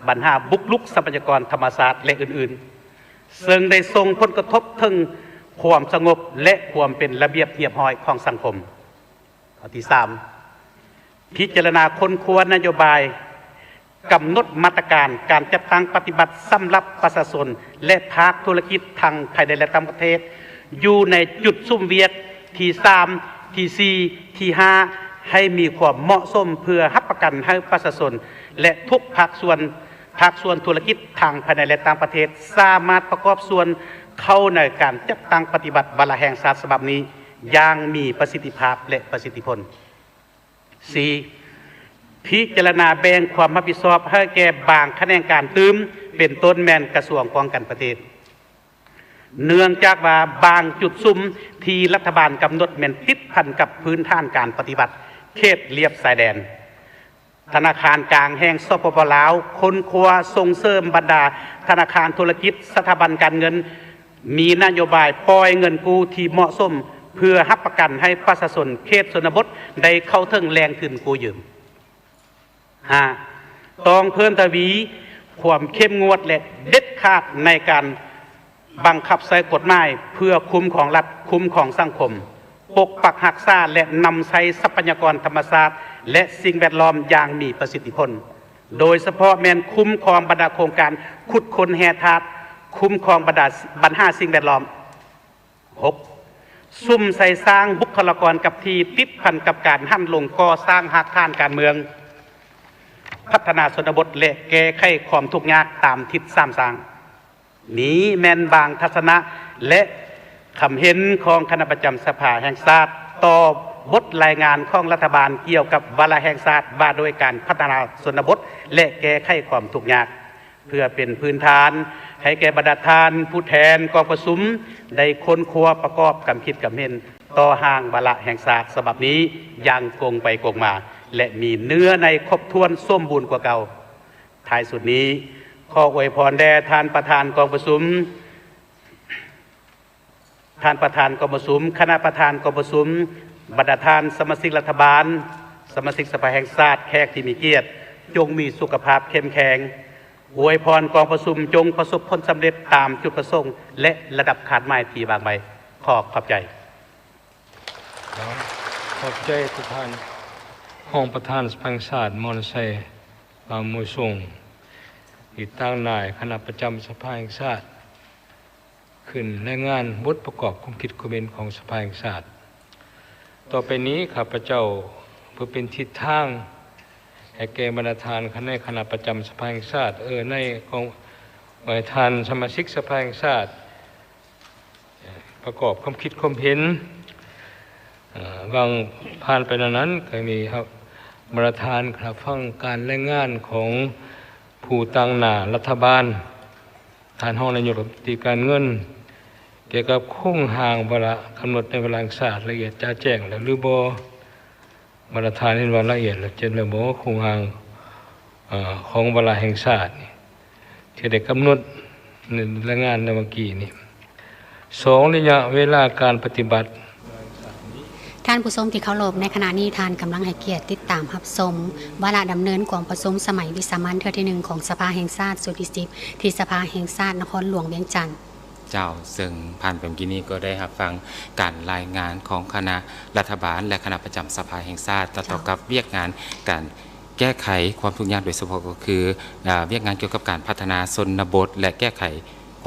ບັນຫາບຸກລຸກຊັບພະຍາກອນທຳມະຊາດ ແລະ ອື່ນໆ, ເຊິ່ງໄດ້ສົ່ງຜົນກະທົບເຖິງຄວາມສະຫງົບ ແລະ ຄວາມເປັນລະບຽບຮຽບຮ້ອຍຂອງສັງຄົມ. ຂໍ້ທີສາມ ພິຈາລະນາຄົ້ນຄວ້ານະໂຍບາຍ ກຳນົດມາດຕະການການຈັດຕັ້ງປະຕິບັດສຳລັບປະຊາຊົນ ແລະ ພາກທຸລະກິດທັງພາຍໃນ ແລະ ຕ່າງປະເທດ ຢູ່ໃນຈຸດສຸມວຽກທີສາມ, ທີສີ່, ທີຫ້າ ໃຫ້ມີຄວາມເໝາະສົມ ເພື່ອຮັບປະກັນໃຫ້ປະຊາຊົນ ແລະ ທຸກພາກສ່ວນ, ພາກສ່ວນທຸລະກິດທັງພາຍໃນ ແລະ ຕ່າງປະເທດ ສາມາດປະກອບສ່ວນເຂົ້າໃນການຈັດຕັ້ງປະຕິບັດວາລະແຫ່ງຊາດສະບັບນີ້ຢ່າງມີປະສິດທິພາບ ແລະ ປະສິດທິຜົນ. ສີ່ ພິຈາລະນາແບ່ງຄວາມຮັບຜິດຊອບໃຫ້ແກ່ບາງຂະແໜງການຕື່ມ, ເປັນຕົ້ນແມ່ນກະຊວງປ້ອງກັນປະເທດ. ເນື່ອງຈາກວ່າບາງຈຸດສຸມທີ່ລັດຖະບານກຳນົດແມ່ນຕິດພັນກັບພື້ນຖານການປະຕິບັດເຂດລຽບຊາຍແດນ, ທະນາຄານກາງແຫ່ງ ສປປ ລາວ ຄົ້ນຄວ້າສົ່ງເສີມບັນດາທະນາຄານທຸລະກິດ, ສະຖາບັນການເງິນ ມີນະໂຍບາຍປ່ອຍເງິນກູ້ທີ່ເໝາະສົມ ເພື່ອຮັບປະກັນໃຫ້ປະຊາຊົນເຂດຊົນນະບົດໄດ້ເຂົ້າເຖິງແຫຼ່ງທຶນກູ້ຢືມ. ຫ້າ ຕ້ອງເພີ່ມທະວີຄວາມເຂັ້ມງວດ ແລະ ເດັດຂາດໃນການ ບັງຄັບໃຊ້ກົດໝາຍເພື່ອຄຸ້ມຄອງລັດ, ຄຸ້ມຄອງສັງຄົມ, ປົກປັກຮັກສາ ແລະ ນຳໃຊ້ຊັບພະຍາກອນທຳມະຊາດ ແລະ ສິ່ງແວດລ້ອມຢ່າງມີປະສິດທິຜົນ, ໂດຍສະເພາະແມ່ນຄຸ້ມຄອງບັນດາໂຄງການຂຸດຄົ້ນແຮ່ທາດ, ຄຸ້ມຄອງບັນດາ ບັນຫາສິ່ງແວດລ້ອມ. ຫົກ, ສຸມໃສ່ສ້າງບຸກຄະລາກອນກັບທີ່ຕິດພັນກັບການຫັນລົງກໍ່ສ້າງຮາກຖານການເມືອງ, ພັດທະນາຊົນນະບົດ ແລະ ແກ້ໄຂຄວາມທຸກຍາກຕາມທິດສາມສ້າງ. ນີ້ແມ່ນບາງທັດສະນະ ແລະ ຄຳເຫັນຂອງຄະນະປະຈຳສະພາແຫ່ງຊາດ ຕໍ່ບົດລາຍງານຂອງລັດຖະບານກ່ຽວກັບວາລະແຫ່ງຊາດວ່າດ້ວຍການພັດທະນາຊົນນະບົດ ແລະ ແກ້ໄຂຄວາມທຸກຍາກ. ເພື່ອເປັນພື້ນຖານໃຫ້ແກ່ບັນດາທ່ານຜູ້ແທນກອງປະຊຸມໄດ້ຄົ້ນຄວ້າປະກອບຄຳຄິດຄຳເຫັນຕໍ່ຮ່າງວາລະແຫ່ງຊາດສະບັບນີ້ຢ່າງກົງໄປກົງມາ ແລະ ມີເນື້ອໃນຄົບຖ້ວນສົມບູນກວ່າເກົ່າ. ທ້າຍສຸດນີ້, ຂໍອວຍພອນແດ່ທ່ານປະທານກອງປະຊຸມ, ທ່ານປະທານກອງປະຊຸມ, ຄະນະປະທານກອງປະຊຸມ, ບັນດາທ່ານສະມາຊິກລັດຖະບານ, ສະມາຊິກສະພາແຫ່ງຊາດ, ແຂກທີ່ມີກຽດ, ຈົ່ງມີສຸຂະພາບເຂັ້ມແຂງ. ອວຍພອນກອງປະຊຸມຈົ່ງປະສົບຜົນສຳເລັດຕາມຈຸດປະສົງ ແລະ ລະດັບຄາດໝາຍທີ່ວາງໄວ້. ຂໍຂອບໃຈ. ຂໍຂອບໃຈທ່ານຮອງປະທານສະພາແຫ່ງຊາດ ມອນໄຊ ລາໂມຊົງ ທີ່ຕາງໜ້າຄະນະປະຈຳສະພາແຫ່ງຊາດ ຂຶ້ນລາຍງານບົດປະກອບຄວາມຄິດຄວາມເຫັນຂອງສະພາແຫ່ງຊາດ. ຕໍ່ໄປນີ້ ຂ້າພະເຈົ້າເພື່ອເປັນທິດທາງໃຫ້ແກ່ບັນດາທ່ານໃນຄະນະປະຈຳສະພາແຫ່ງຊາດ, ເອີ ໃນຂອງ ໃຫ້ທ່ານສະມາຊິກສະພາແຫ່ງຊາດ ປະກອບຄວາມຄິດຄວາມເຫັນ. ເອີ່ ຫວ່າງຜ່ານໄປແນວນັ້ນ ກໍມີຮັບ ບັນດາທ່ານຮັບຟັງການລາຍງານຂອງຜູ້ຕາງໜ້າລັດຖະບານ, ທ່ານຮອງນາຍົກລັດຖະມົນຕີການເງິນ ກ່ຽວກັບໂຄງຮ່າງວາລະກຳນົດໃນວາລະແຫ່ງຊາດລະອຽດຈະແຈ້ງແລ້ວຫຼືບໍ່? ບັນດາທ່ານເຫັນວ່າລະອຽດແລ້ວ ແຈ້ງແລ້ວບໍ່ ໂຄງຮ່າງ ເອີ ຂອງວາລະແຫ່ງຊາດນີ້ ທີ່ໄດ້ກຳນົດໃນລາຍງານໃນເມື່ອກີ້ນີ້? ສອງ ໄລຍະເວລາການປະຕິບັດ. ທ່ານຜູ້ຊົມທີ່ເຄົາລົບ, ໃນຂະນະນີ້ທ່ານກຳລັງໃຫ້ກຽດຕິດຕາມຮັບຊົມວາລະດຳເນີນກອງປະຊຸມສະໄໝວິສາມັນເທື່ອທີໜຶ່ງຂອງສະພາແຫ່ງຊາດຊຸດທີສິບ ທີ່ສະພາແຫ່ງຊາດນະຄອນຫຼວງວຽງຈັນ. ເຈົ້າ, ເຊິ່ງຜ່ານໄປເມື່ອກີ້ນີ້ກໍໄດ້ຮັບຟັງການລາຍງານຂອງຄະນະລັດຖະບານ ແລະ ຄະນະປະຈຳສະພາແຫ່ງຊາດ ຕໍ່ ເຈົ້າ ກັບວຽກງານການແກ້ໄຂຄວາມທຸກຍາກ ໂດຍສະເພາະກໍຄື ອາ ວຽກງານກ່ຽວກັບການພັດທະນາຊົນນະບົດ ແລະ ແກ້ໄຂ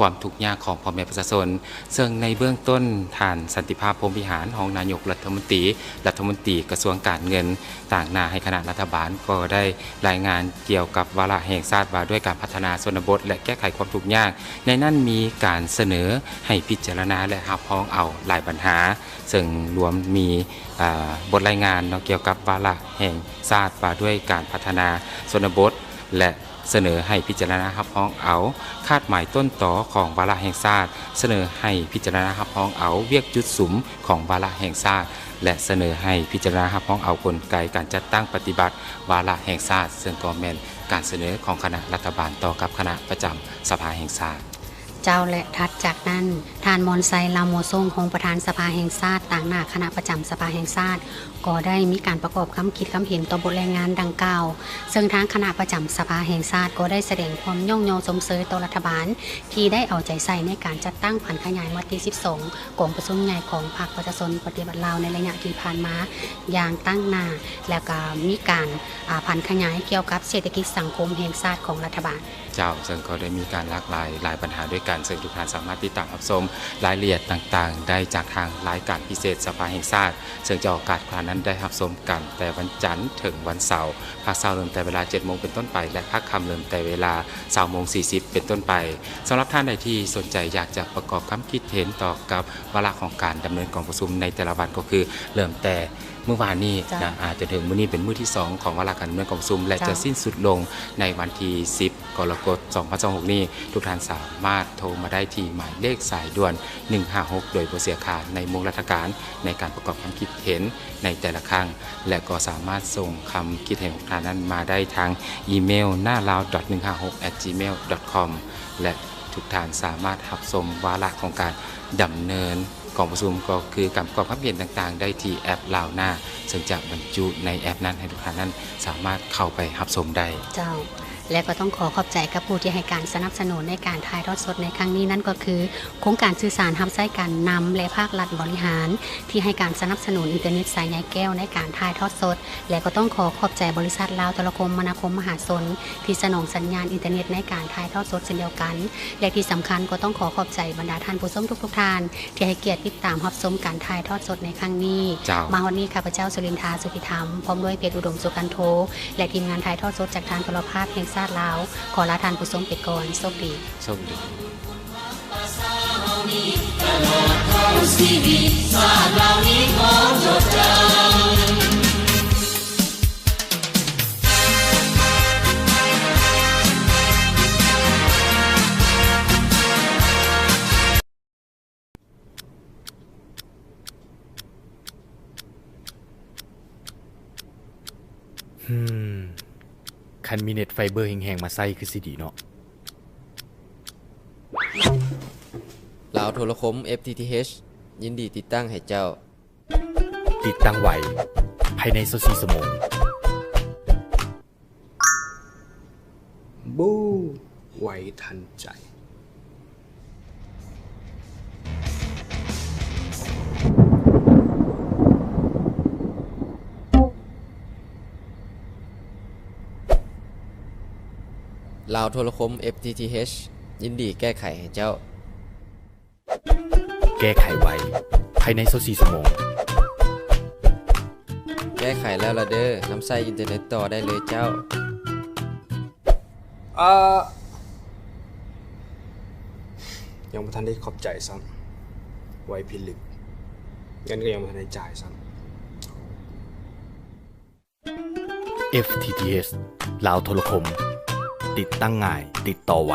ຄວາມທຸກຍາກຂອງພໍ່ແມ່ປະຊາຊົນ. ເຊິ່ງໃນເບື້ອງຕົ້ນ ທ່ານ ສັນຕິພາບ ພົມວິຫານ ຮອງນາຍົກລັດຖະມົນຕີ ລັດຖະມົນຕີກະຊວງການເງິນ ຕາງໜ້າໃຫ້ຄະນະລັດຖະບານ ກໍໄດ້ລາຍງານກ່ຽວກັບວາລະແຫ່ງຊາດວ່າດ້ວຍການພັດທະນາຊົນນະບົດ ແລະ ແກ້ໄຂຄວາມທຸກຍາກ. ໃນນັ້ນມີການສະເໜີໃຫ້ພິຈາລະນາ ແລະ ຮັບຮອງເອົາຫຼາຍບັນຫາ, ເຊິ່ງລວມມີ ອາ ບົດລາຍງານເນາະ ກ່ຽວກັບວາລະແຫ່ງຊາດວ່າດ້ວຍການພັດທະນາຊົນນະບົດ ແລະ ສະເໜີໃຫ້ພິຈາລະນາຮັບຮອງເອົາຄາດໝາຍຕົ້ນຕໍຂອງວາລະແຫ່ງຊາດ, ສະເໜີໃຫ້ພິຈາລະນາຮັບຮອງເອົາວຽກຈຸດສຸມຂອງວາລະແຫ່ງຊາດ ແລະ ສະເໜີໃຫ້ພິຈາລະນາຮັບຮອງເອົາກົນໄກການຈັດຕັ້ງປະຕິບັດວາລະແຫ່ງຊາດ, ເຊິ່ງກໍແມ່ນການສະເໜີຂອງຄະນະລັດຖະບານຕໍ່ກັບຄະນະປະຈຳສະພາແຫ່ງຊາດ. ເຈົ້າ ແລະ ຖັດຈາກນັ້ນ, ທ່ານ ມອນໄຊ ລາໂມຊົງ ຮອງປະທານສະພາແຫ່ງຊາດ ຕາງໜ້າຄະນະປະຈຳສະພາແຫ່ງຊາດ ກໍໄດ້ມີການປະກອບຄຳຄິດຄຳເຫັນຕໍ່ບົດລາຍງານດັ່ງກ່າວ, ເຊິ່ງທາງຄະນະປະຈຳສະພາແຫ່ງຊາດກໍໄດ້ສະແດງຄວາມຍ້ອງຍໍຊົມເຊີຍຕໍ່ລັດຖະບານ ທີ່ໄດ້ເອົາໃຈໃສ່ໃນການຈັດຕັ້ງຜັນຂະຫຍາຍມະຕິສິບສອງ ກອງປະຊຸມໃຫຍ່ຂອງພັກປະຊາຊົນປະຕິວັດລາວໃນໄລຍະທີ່ຜ່ານມາຢ່າງຕັ້ງໜ້າ ແລະ ກໍມີການ ອາ ຜັນຂະຫຍາຍກ່ຽວກັບເສດຖະກິດສັງຄົມແຫ່ງຊາດຂອງລັດຖະບານ. ເຈົ້າ, ເຊິ່ງກໍໄດ້ມີການຫຼາກຫຼາຍ ຫຼາຍບັນຫາດ້ວຍກັນ, ເຊິ່ງທຸກທ່ານສາມາດຕິດຕາມຮັບຊົມລາຍລະອຽດຕ່າງໆໄດ້ຈາກທາງລາຍການພິເສດສະພາແຫ່ງຊາດ, ເຊິ່ງຈະອອກອາກາດຄັ້ງນັ້ນໄດ້ຮັບຊົມກັນແຕ່ວັນຈັນເຖິງວັນເສົາ, ພາກເຊົ້າເລີ່ມແຕ່ເວລາເຈັດໂມງເປັນຕົ້ນໄປ ແລະ ພາກຄ່ຳເລີ່ມແຕ່ເວລາຊາວໂມງສີ່ສິບເປັນຕົ້ນໄປ. ສຳລັບທ່ານໃດທີ່ສົນໃຈຢາກຈະປະກອບຄຳຄິດເຫັນຕໍ່ກັບວາລະຂອງການດຳເນີນກອງປະຊຸມໃນແຕ່ລະວັນ ກໍຄືເລີ່ມແຕ່ ມື້ວານນີ້ ເຈົ້າ ນະ ອາ ຈົນເຖິງມື້ນີ້ເປັນມື້ທີສອງຂອງວາລະການດຳເນີນກອງປະຊຸມ ແລະ ເຈົ້າ ຈະສິ້ນສຸດລົງໃນວັນທີສິບ ກໍລະກົດ ສອງພັນຊາວຫົກນີ້, ທຸກທ່ານສາມາດໂທມາໄດ້ທີ່ໝາຍເລກສາຍດ່ວນ ໜຶ່ງຫ້າຫົກ ໂດຍບໍ່ເສຍຄ່າໃນໂມງລັດຖະການໃນການປະກອບຄຳຄິດເຫັນໃນແຕ່ລະຄັ້ງ, ແລະ ກໍສາມາດສົ່ງຄຳຄິດເຫັນຂອງທ່ານນັ້ນມາໄດ້ທາງອີເມວ ນາລາວ ໜຶ່ງຫ້າຫົກ ແອັດຈີເມວ ດອດຄອມ ແລະ ທຸກທ່ານສາມາດຮັບຊົມວາລະຂອງການດຳເນີນກອງປະຊຸມ ກໍຄືການປະກອບຄຳເຫັນຕ່າງໆ ໄດ້ທີ່ແອັບລາວນາ ເຊິ່ງຈະບັນຈຸໃນແອັບນັ້ນ ໃຫ້ທຸກທ່ານນັ້ນສາມາດເຂົ້າໄປຮັບຊົມໄດ້. ເຈົ້າ, ແລະ ກໍຕ້ອງຂໍຂອບໃຈກັບຜູ້ທີ່ໃຫ້ການສະໜັບສະໜູນໃນການຖ່າຍທອດສົດໃນຄັ້ງນີ້, ນັ້ນກໍຄືໂຄງການສື່ສານຮັບໃຊ້ການນຳ ແລະ ພາກລັດບໍລິຫານ ທີ່ໃຫ້ການສະໜັບສະໜູນອິນເຕີເນັດສາຍໃຍແກ້ວໃນການຖ່າຍທອດສົດ, ແລະ ກໍຕ້ອງຂໍຂອບໃຈບໍລິສັດລາວໂທລະຄົມມະນາຄົມມະຫາຊົນ ທີ່ສະໜອງສັນຍານອິນເຕີເນັດໃນການຖ່າຍທອດສົດເຊັ່ນດຽວກັນ, ແລະ ທີ່ສຳຄັນກໍຕ້ອງຂໍຂອບໃຈບັນດາທ່ານຜູ້ຊົມທຸກໆທ່ານ ທີ່ໃຫ້ກຽດຕິດຕາມຮັບຊົມການຖ່າຍທອດສົດໃນຄັ້ງນີ້. ເຈົ້າ. ມາຮອດນີ້ ຂ້າພະເຈົ້າ ສຸລິນທາ ສຸພິທຳ ພ້ອມດ້ວຍເພັດ ອຸດົມ ສຸກັນໂທ ແລະ ທີມງານຖ່າຍທອດສົດຈາກທາງໂທລະພາບແຫ່ງຊາດລາວ ຂໍລາທ່ານຜູ້ຊົມໄປກ່ອນ. ໂຊກດີ. ໂຊກດີ. ຫືມ ຄັນມີເນັດໄຟເບີແຮງໆມາໃຊ້ຄືຊິດີເນາະ. ລາວໂທລະຄົມ ເອັຟທີທີເອັຊ ຍິນດີຕິດຕັ້ງໃຫ້ເຈົ້າ. ຕິດຕັ້ງໄວ ພາຍໃນຊາວສີ່ຊົ່ວໂມງ. ບູ ໄວທັນໃຈ. ລາວໂທລະຄົມ ເອັຟທີທີເອັຊ ຍິນດີແກ້ໄຂໃຫ້ເຈົ້າ. ແກ້ໄຂໄວ ພາຍໃນຊາວສີ່ຊົ່ວໂມງ. ແກ້ໄຂແລ້ວລະເດີ ນຳໃຊ້ອິນເຕີເນັດຕໍ່ໄດ້ເລີຍເຈົ້າ. ອາ ຍັງບໍ່ທັນໄດ້ຂອບໃຈຊ້ຳ ໄວພິລຶກ ເງິນກໍຍັງບໍ່ທັນໄດ້ຈ່າຍຊ້ຳ. ເອັຟທີທີເອັຊ ລາວໂທລະຄົມ ຕິດຕັ້ງງ່າຍ ຕິດຕໍ່ໄວ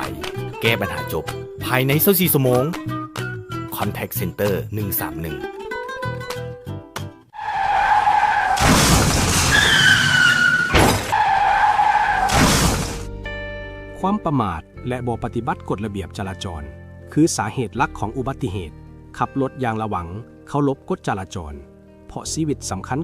ແກ້ບັນຫາຈົບ ພາຍໃນຊາວສີ່ຊົ່ວໂມງ. ຄອນແທັກເຊັນເຕີ ໜຶ່ງສາມໜຶ່ງ. ຄວາມປະໝາດ ແລະ ບໍ່ປະຕິບັດກົດລະບຽບຈະລາຈອນ ຄືສາເຫດຫຼັກຂອງອຸບັດຕິເຫດ. ຂັບລົດຢ່າງລະວັງ, ເຄົາລົບກົດຈະລາຈອນ, ເພາະຊີວິດສຳຄັນ